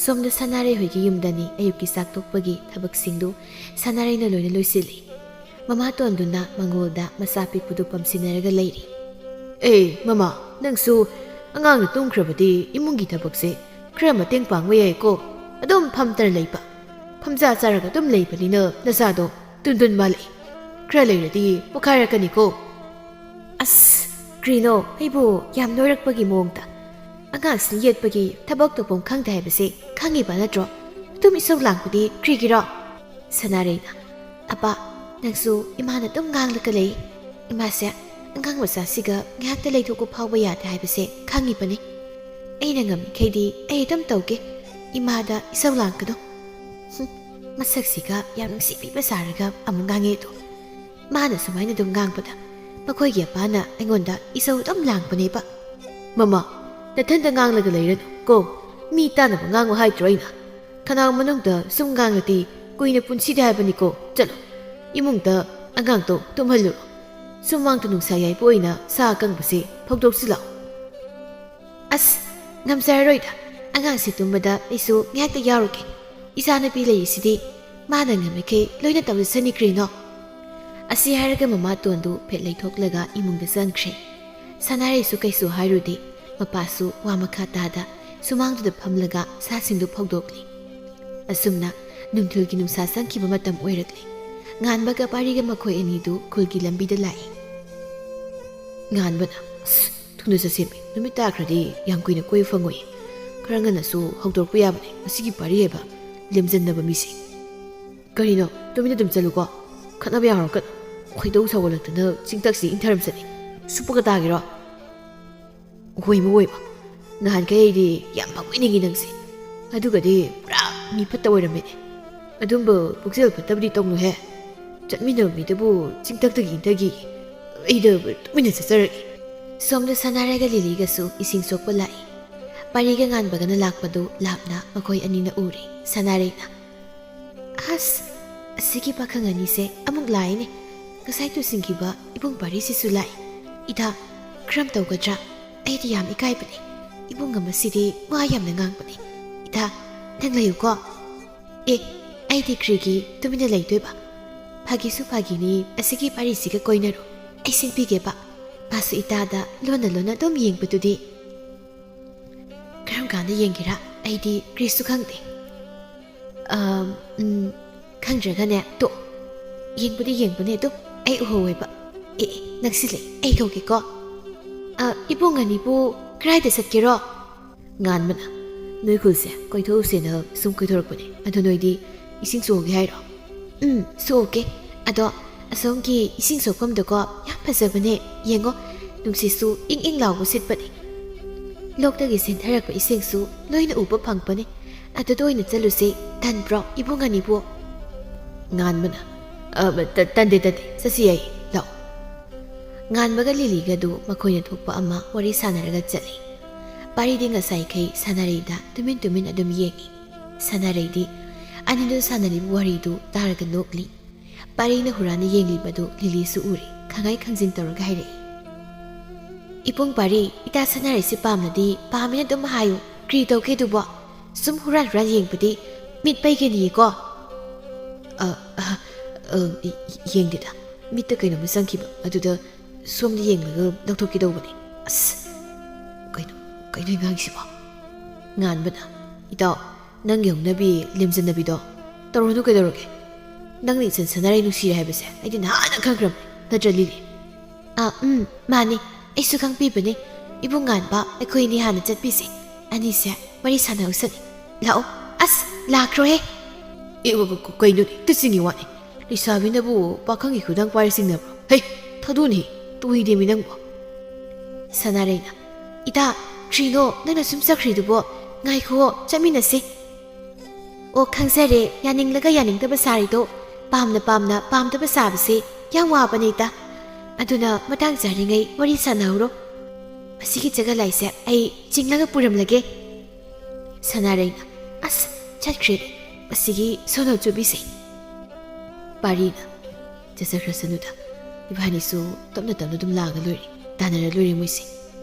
ꯁꯣꯝꯗ ꯁꯅꯥꯔꯩ ꯍꯣꯏꯒꯤ ꯌꯨꯝꯗꯅꯤ ꯑꯌꯨꯛꯀꯤ ꯆꯥꯛ ꯇꯣꯛꯄꯒꯤ ꯊꯕꯛꯁꯤꯡꯗꯨ ꯁꯅꯥꯔꯩꯅ ꯂꯣꯏꯅ ꯂꯣꯏꯁꯤꯜꯂꯤ꯫ ꯃꯃꯥꯇꯣꯟꯗꯨꯅ ꯃꯉꯣꯜꯗ ꯃꯆꯥ ꯄꯤꯛꯄꯗꯨ ꯄꯝꯁꯤꯟꯅꯔꯒ ꯂꯩꯔꯤ꯫ "ꯑꯦ ꯃꯃꯥ, ꯅꯪꯁꯨ ꯑꯉꯥꯡꯅ ꯇꯨꯝꯈ꯭ꯔꯕꯗꯤ ꯏꯃꯨꯡꯒꯤ ꯊꯕꯛꯁꯦ ꯈꯔ ꯃꯇꯦꯡ ꯄꯥꯡꯕ ꯌꯥꯏꯀꯣ꯫ ꯑꯗꯨꯝ ꯐꯝꯇꯔ ꯂꯩꯕ, ꯐꯝꯖꯥ ꯆꯥꯔꯒ ꯑꯗꯨꯝ ꯂꯩꯕꯅꯤꯅ ꯅꯁꯥꯗꯣ ꯇꯨꯟꯗꯨꯟ ꯃꯥꯜꯂꯛꯏ꯫ ꯈꯔ ꯂꯩꯔꯗꯤ ꯄꯣꯈꯥꯏꯔꯛꯀꯅꯤꯀꯣ꯫" "ꯑꯁ, ꯀ꯭ꯔꯤꯅꯣ ꯑꯩꯕꯨ ꯌꯥꯝ ꯅꯣꯏꯔꯛꯄꯒꯤ ꯃꯑꯣꯡꯗ? ꯑꯉꯥꯡꯁꯤꯡ ꯌꯦꯠꯄꯒꯤ ꯊꯕꯛ ꯇꯧꯐꯝ ꯈꯪꯗꯦ ꯍꯥꯏꯕꯁꯦ ꯈꯪꯉꯤꯕ ꯅꯠꯇ꯭ꯔꯣ? ꯑꯗꯨꯝ ꯏꯁꯧ ꯂꯥꯡꯕꯗꯤ ꯀ꯭ꯔꯤꯒꯤꯔꯣ?" ꯁꯅꯥꯔꯩꯅ, "ꯑꯄꯥ, ꯅꯪꯁꯨ ꯏꯃꯥꯅ ꯑꯗꯨꯝ ꯉꯥꯡꯂꯒ ꯂꯩ꯫ ꯏꯃꯥꯁꯦ ꯑꯉꯥꯡ ꯃꯆꯥꯁꯤꯒ ꯉꯥꯏꯍꯥꯛꯇ ꯂꯩꯊꯣꯛꯄ ꯐꯥꯎꯕ ꯌꯥꯗꯦ ꯍꯥꯏꯕꯁꯦ ꯈꯪꯉꯤꯕꯅꯤ꯫ ꯑꯩꯅ ꯉꯝꯃꯤꯈꯩꯗꯤ ꯑꯩ ꯑꯗꯨꯝ ꯇꯧꯒꯦ꯫ ꯏꯃꯥꯗ ꯏꯁꯧ ꯂꯥꯡꯒꯅꯨ꯫" ꯍꯨꯝ, ꯃꯁꯛꯁꯤꯒ ꯌꯥꯝ ꯅꯨꯡꯁꯤꯕꯤꯕ ꯁꯥꯔꯒ ꯑꯃꯨꯛ ꯉꯥꯡꯉꯦ ꯑꯗꯣ꯫ ꯃꯥꯅ ꯁꯨꯃꯥꯏꯅ ꯑꯗꯨꯝ ꯉꯥꯡꯕꯗ ꯃꯈꯣꯏꯒꯤ ꯑꯄꯥꯅ ꯑꯩꯉꯣꯟꯗ ꯏꯁꯧ ꯑꯗꯨꯝ ꯂꯥꯡꯕꯅꯦꯕ꯫ "ꯃꯃꯥ, ꯅꯊꯟꯗ ꯉꯥꯡꯂꯒ ꯂꯩꯔꯅꯨ ꯀꯣ꯫ ꯃꯤ ꯇꯥꯅꯕ ꯉꯥꯡꯉꯨ ꯍꯥꯏꯗ꯭ꯔꯣ ꯑꯩꯅ? ꯈꯅꯥꯎ ꯃꯅꯨꯡꯗ ꯁꯨꯝ ꯉꯥꯡꯂꯗꯤ ꯀꯨꯏꯅ ꯄꯨꯟꯁꯤꯗꯦ ꯍꯥꯏꯕꯅꯤꯀꯣ꯫ ꯆꯠꯂꯣ, ꯏꯃꯨꯡꯗ ꯑꯉꯥꯡꯗꯣ ꯇꯨꯝꯍꯜꯂꯨꯔꯣ꯫ ꯁꯨꯃꯥꯡꯗ ꯅꯨꯡꯁꯥ ꯌꯥꯏꯕ ꯑꯣꯏꯅ ꯁꯥ ꯑꯀꯪꯕꯁꯦ ꯐꯧꯗꯣꯛꯁꯤ ꯂꯥꯛꯑꯣ꯫" "ꯑꯁ, ꯉꯝꯖꯔꯔꯣꯏꯗ꯫ ꯑꯉꯥꯡꯁꯦ ꯇꯨꯝꯕꯗ ꯑꯩꯁꯨ ꯉꯥꯏꯍꯥꯛꯇ ꯌꯥꯎꯔꯨꯒꯦ꯫ ꯏꯆꯥꯅꯨꯄꯤ ꯂꯩꯔꯤꯁꯤꯗꯤ꯫ ꯃꯥꯅ ꯉꯝꯃꯤꯈꯩ ꯂꯣꯏꯅ ꯇꯧꯖꯁꯅꯤ ꯀ꯭ꯔꯤꯅꯣ꯫" ꯑꯁꯤ ꯍꯥꯏꯔꯒ ꯃꯃꯥꯇꯣꯟꯗꯨ ꯐꯦꯠ ꯂꯩꯊꯣꯛꯂꯒ ꯏꯃꯨꯡꯗ ꯆꯪꯈ꯭ꯔꯦ꯫ ꯁꯅꯥꯔꯩꯁꯨ ꯀꯩꯁꯨ ꯍꯥꯏꯔꯨꯗꯦ꯫ ꯃꯄꯥꯁꯨ ꯋꯥ ꯃꯈꯥ ꯇꯥꯗ ꯁꯨꯃꯥꯡꯗꯨꯗ ꯐꯝꯂꯒ ꯁꯥꯁꯤꯡꯗꯨ ꯐꯧꯗꯣꯛꯂꯤ꯫ ꯑꯁꯨꯝꯅ ꯅꯨꯡꯊꯤꯜꯒꯤ ꯅꯨꯡꯁꯥ ꯆꯪꯈꯤꯕ ꯃꯇꯝ ꯑꯣꯏꯔꯛꯂꯤ꯫ ꯉꯥꯟꯕꯒ ꯄꯥꯔꯤꯒ ꯃꯈꯣꯏ ꯑꯅꯤꯗꯨ ꯈꯨꯜꯒꯤ ꯂꯝꯕꯤꯗ ꯂꯥꯛꯏ꯫ ꯉꯥꯟꯕꯅ, "ꯑꯁ, ꯊꯨꯅ ꯆꯠꯁꯦꯃꯤ, ꯅꯨꯃꯤꯠ ꯇꯥꯈ꯭ꯔꯗꯤ ꯌꯥꯝ ꯀꯨꯏꯅ ꯀꯣꯏꯕ ꯐꯪꯉꯣꯏꯌꯦ꯫ ꯈꯔ ꯉꯟꯅꯁꯨ ꯍꯧꯗꯣꯔꯛꯄ ꯌꯥꯕꯅꯦ, ꯃꯁꯤꯒꯤ ꯄꯥꯔꯤ ꯍꯥꯏꯕ ꯂꯦꯝꯖꯟꯅꯕ ꯃꯤꯁꯦ꯫ ꯀꯔꯤꯅꯣ, ꯇꯨꯃꯤꯟꯅ ꯑꯗꯨꯝ ꯆꯠꯂꯨꯀꯣ, ꯈꯠꯅꯕ ꯌꯥꯎꯔꯛꯀꯅꯨ꯫ ꯈꯣꯏꯗꯧ ꯁꯥꯎꯒꯠꯂꯛꯇꯅ ꯆꯤꯡꯇꯛꯁꯤ ꯏꯟꯊꯔꯝ ꯆꯠꯂꯤ꯫ ꯁꯨꯞꯄꯒ ꯇꯥꯒꯦꯔꯣ?" "ꯍꯣꯏꯃ, ꯍꯣꯏꯃ, ꯅꯍꯥꯟꯈꯩ ꯑꯩꯗꯤ ꯌꯥꯝ ꯐꯕꯣꯏ ꯅꯤꯡꯉꯤ ꯅꯪꯁꯦ, ꯑꯗꯨꯒꯗꯤ ꯄꯨꯔꯥ ꯃꯤ ꯐꯠꯇ ꯑꯣꯏꯔꯝꯃꯦꯅꯦ꯫ ꯑꯗꯨꯝꯕ ꯄꯨꯛꯆꯦꯜ ꯐꯠꯇꯕꯗꯤ ꯇꯧꯅꯨꯍꯦ꯫ ꯆꯠꯃꯤꯟꯅꯕ ꯃꯤꯗꯨꯕꯨ ꯆꯤꯡꯇꯛꯇꯒꯤ ꯏꯟꯊꯒꯤ, ꯑꯩꯗ ꯇꯨꯃꯤꯟꯅ ꯆꯠꯆꯔꯒꯦ꯫" ꯁꯣꯝꯗ ꯁꯅꯥꯔꯩꯒ ꯂꯤꯂꯤꯒꯁꯨ ꯏꯁꯤꯡ ꯁꯣꯛꯄ ꯂꯥꯛꯏ꯫ ꯄꯥꯔꯤꯒ ꯉꯥꯟꯕꯒꯅ ꯂꯥꯛꯄꯗꯨ ꯂꯥꯞꯅ ꯃꯈꯣꯏ ꯑꯅꯤꯅ ꯎꯔꯦ꯫ ꯁꯅꯥꯔꯩꯅ, "ꯑꯁ, ꯑꯁꯤꯒꯤ ꯄꯥꯈꯪ ꯑꯅꯤꯁꯦ ꯑꯃꯨꯛ ꯂꯥꯛꯏꯅꯦ꯫ ꯉꯁꯥꯏ ꯇꯨꯁꯤꯟꯈꯤꯕ ꯏꯕꯨꯡ ꯄꯥꯔꯤꯁꯤꯁꯨ ꯂꯥꯛꯏ꯫ ꯏꯇꯥ, ꯀꯔꯝ ꯇꯧꯒꯗ꯭ꯔꯥ? ꯑꯩꯗꯤ ꯌꯥꯝ ꯏꯀꯥꯏꯕꯅꯦ꯫ ꯏꯕꯨꯡ ꯑꯃꯁꯤꯗꯤ ꯋꯥ ꯌꯥꯝꯅ ꯉꯥꯡꯕꯅꯦ꯫ ꯏꯇꯥ, ꯅꯪ ꯂꯩꯌꯨꯀꯣ꯫" "ꯑꯦ, ꯑꯩꯗꯤ ꯀ꯭ꯔꯤꯒꯤ ꯇꯨꯃꯤꯟꯅ ꯂꯩꯗꯣꯏꯕ? ꯐꯥꯒꯤꯁꯨ ꯐꯥꯒꯤꯅꯤ, ꯑꯁꯤꯒꯤ ꯄꯥꯔꯤꯁꯤꯒ ꯀꯣꯏꯅꯔꯣ꯫ ꯑꯩ ꯁꯤꯟꯕꯤꯒꯦꯕ꯫ ꯃꯥꯁꯨ ꯏꯇꯥꯗ ꯂꯣꯟꯅ ꯂꯣꯟꯅ ꯑꯗꯨꯝ ꯌꯦꯡꯕꯗꯨꯗꯤ꯫" "ꯀꯔꯝ ꯀꯥꯟꯗ ꯌꯦꯡꯒꯦꯔꯥ? ꯑꯩꯗꯤ ꯀ꯭ꯔꯤꯁꯨ ꯈꯪꯗꯦ꯫" "ꯑꯝ, ꯎꯝ, ꯈꯪꯗ꯭ꯔꯒꯅꯦ, ꯇꯣ, ꯌꯦꯡꯕꯗꯤ ꯌꯦꯡꯕꯅꯦ ꯑꯗꯨꯝ, ꯑꯩ ꯎꯍꯧꯋꯦꯕ꯫ ꯑꯦ, ꯑꯦ, ꯅꯛꯁꯤꯜꯂꯦ, ꯑꯩ ꯀꯧꯒꯦꯀꯣ꯫ ꯑ, ꯏꯕꯨꯡ ꯑꯅꯤꯕꯨ ꯀꯗꯥꯏꯗ ꯆꯠꯀꯦꯔꯣ?" ꯉꯥꯟꯕꯅ, "ꯅꯣꯏ ꯈꯨꯜꯁꯦ ꯀꯣꯏꯊꯣꯛꯎꯁꯦꯅ ꯁꯨꯝ ꯀꯣꯏꯊꯣꯔꯛꯄꯅꯦ꯫ ꯑꯗꯣ ꯅꯣꯏꯗꯤ ꯏꯁꯤꯡ ꯁꯣꯛꯎꯒꯦ ꯍꯥꯏꯔꯣ?" "ꯎꯝ, ꯁꯣꯛꯎꯒꯦ꯫ ꯑꯗꯣ ꯑꯁꯣꯝꯒꯤ ꯏꯁꯤꯡ ꯁꯣꯛꯐꯝꯗꯣꯀꯣ ꯌꯥꯝ ꯐꯖꯕꯅꯦ꯫ ꯌꯦꯡꯉꯣ, ꯅꯨꯡꯁꯤꯠꯁꯨ ꯏꯪ ꯏꯪ ꯂꯥꯎꯕ ꯁꯤꯠꯄꯅꯦ꯫ ꯂꯣꯛꯇꯒꯤ ꯆꯦꯟꯊꯔꯛꯄ ꯏꯁꯤꯡꯁꯨ ꯂꯣꯏꯅ ꯎꯕ ꯐꯪꯕꯅꯦ꯫ ꯑꯗꯨꯗ ꯑꯣꯏꯅ ꯆꯠꯂꯨꯁꯦ, ꯇꯟꯕ꯭ꯔꯣ, ꯏꯕꯨꯡ ꯑꯅꯤꯕꯨ?" ꯉꯥꯟꯕꯅ, "ꯑ, ꯇ-, ꯇꯟꯗꯦ, ꯇꯟꯗꯦ, ꯆꯠꯁꯤ ꯌꯥꯏꯌꯦ, ꯂꯥꯛꯑꯣ꯫" ꯉꯥꯟꯕꯒ ꯂꯤꯂꯤꯒꯗꯨ ꯃꯈꯣꯏꯅ ꯊꯣꯛꯄ ꯑꯃ ꯋꯥꯔꯤ ꯁꯥꯟꯅꯔꯒ ꯆꯠꯂꯤ꯫ ꯄꯥꯔꯤꯗꯤ ꯉꯁꯥꯏꯈꯩ ꯁꯅꯥꯔꯩꯗ ꯇꯨꯃꯤꯟ ꯇꯨꯃꯤꯟ ꯑꯗꯨꯝ ꯌꯦꯡꯉꯤ꯫ ꯁꯅꯥꯔꯩꯗꯤ ꯑꯅꯤꯗꯨ ꯁꯥꯟꯅꯔꯤꯕ ꯋꯥꯔꯤꯗꯨ ꯇꯥꯔꯒ ꯅꯣꯛꯂꯤ꯫ ꯄꯥꯔꯤꯅ ꯍꯨꯔꯥꯟꯅ ꯌꯦꯡꯂꯤꯕꯗꯨ ꯂꯤꯂꯤꯁꯨ ꯎꯔꯤ, ꯈꯪꯉꯥꯏ ꯈꯪꯖꯤꯟ ꯇꯧꯔꯒ ꯍꯥꯏꯔꯛꯏ꯫ "ꯏꯕꯨꯡ ꯄꯥꯔꯤ, ꯏꯇꯥ ꯁꯅꯥꯔꯩꯁꯦ ꯄꯥꯝꯂꯗꯤ ꯄꯥꯝꯃꯦꯅ ꯑꯗꯨꯝ ꯍꯥꯏꯌꯨ꯫ ꯀ꯭ꯔꯤ ꯇꯧꯒꯦ ꯑꯗꯨꯕꯣ? ꯁꯨꯝ ꯍꯨꯔꯥꯟ ꯍꯨꯔꯥꯟ ꯌꯦꯡꯕꯗꯤ ꯃꯤꯠ ꯄꯩꯒꯅꯤꯌꯦꯀꯣ꯫" "ꯑ, ꯑ, ꯑ, ꯌꯦꯡꯗꯦꯗ꯫ ꯃꯤꯠꯇ ꯀꯩꯅꯣꯝꯃ ꯆꯪꯈꯤꯕ, ꯑꯗꯨꯗ ꯁꯣꯝꯗ ꯌꯦꯡꯂꯒ ꯂꯧꯊꯣꯛꯀꯦ ꯇꯧꯕꯅꯦ꯫ ꯑꯁ, ꯀꯩꯅꯣ, ꯀꯩꯅꯣ ꯑꯉꯥꯡꯁꯤꯕꯣ?" ꯉꯥꯟꯕꯅ, "ꯏꯇꯥꯎ, ꯅꯪꯒꯤ ꯍꯧꯅꯕꯤ ꯂꯦꯝꯖꯟꯅꯕꯤꯗꯣ ꯇꯧꯔꯨꯅꯨ ꯀꯩꯗꯧꯔꯒꯦ? ꯅꯪꯅ ꯏꯆꯟ ꯁꯅꯥꯔꯩ ꯅꯨꯡꯁꯤꯔꯦ ꯍꯥꯏꯕꯁꯦ ꯑꯩꯗꯤ ꯅꯍꯥꯟꯅ ꯈꯪꯈ꯭ꯔꯕꯅꯤ, ꯅꯠꯇ꯭ꯔ ꯂꯤꯂꯤ?" "ꯑꯥ, ꯎꯝ, ꯃꯥꯅꯤ꯫ ꯑꯩꯁꯨ ꯈꯪꯕꯤꯕꯅꯤ꯫ ꯏꯕꯨꯡ ꯉꯥꯟꯕ, ꯑꯩꯈꯣꯏ ꯑꯅꯤ ꯍꯥꯟꯅ ꯆꯠꯄꯤꯁꯦ꯫ ꯑꯅꯤꯁꯦ ꯋꯥꯔꯤ ꯁꯥꯟꯅꯍꯧꯁꯅꯤ꯫ ꯂꯥꯛꯑꯣ꯫ ꯑꯁ, ꯂꯥꯛꯈ꯭ꯔꯣꯍꯦ!" "ꯑꯦ, ꯀ-, ꯀ-, ꯀꯩꯅꯣꯅꯦ? ꯇꯨꯆꯤꯡꯉꯤ ꯋꯥꯅꯤ꯫ ꯂꯩꯁꯥꯕꯤꯅꯕꯨ ꯄꯥꯈꯪꯒꯤ ꯈꯨꯗꯥꯡ ꯄꯥꯏꯔ ꯆꯤꯡꯅꯕ꯭ꯔꯣ? ꯍꯩ, ꯊꯥꯗꯣꯛꯑꯣꯅꯦ, ꯇꯣꯏꯗꯦꯃꯤ ꯅꯪꯕꯨ!" ꯁꯅꯥꯔꯩꯅ, "ꯏꯇꯥ, ꯀ꯭ꯔꯤꯅꯣ ꯅꯪꯅ ꯁꯨꯝ ꯆꯠꯈ꯭ꯔꯤꯗꯨꯕꯣ? ꯉꯥꯏꯈꯨꯑꯣ, ꯆꯠꯃꯤꯟꯅꯁꯤ꯫" "ꯑꯣ, ꯈꯪꯖꯔꯦ, ꯌꯥꯅꯤꯡꯂꯒ ꯌꯥꯅꯤꯡꯗꯕ ꯁꯥꯔꯤꯗꯣ꯫ ꯄꯥꯝꯅ ꯄꯥꯝꯅ ꯄꯥꯝꯗꯕ ꯁꯥꯕꯁꯦ ꯌꯥꯝ ꯋꯥꯕꯅꯦ, ꯏꯇꯥ꯫ ꯑꯗꯨꯅ ꯃꯇꯥꯡ ꯆꯥꯔꯤꯉꯩ ꯋꯥꯔꯤ ꯁꯥꯟꯅꯍꯧꯔꯣ꯫ ꯃꯁꯤꯒꯤ ꯆꯒ ꯂꯥꯏꯁꯦ ꯑꯩ ꯆꯤꯡꯂꯒ ꯄꯨꯔꯝꯂꯒꯦ꯫" ꯁꯅꯥꯔꯩꯅ, "ꯑꯁ, ꯆꯠꯈ꯭ꯔꯦ ꯃꯁꯤꯒꯤ ꯁꯣꯅꯣ ꯆꯨꯕꯤꯁꯦ꯫" ꯄꯥꯔꯤꯅ, "ꯆꯠꯆꯈ꯭ꯔꯁꯅꯨꯗ, ꯏꯕꯥꯅꯤꯁꯨ ꯇꯞꯅ ꯇꯞꯅ ꯑꯗꯨꯝ ꯂꯥꯛꯑꯒ ꯂꯣꯏꯔꯦ, ꯇꯥꯟꯅꯔ ꯂꯣꯏꯔꯦ ꯃꯣꯏꯁꯦ꯫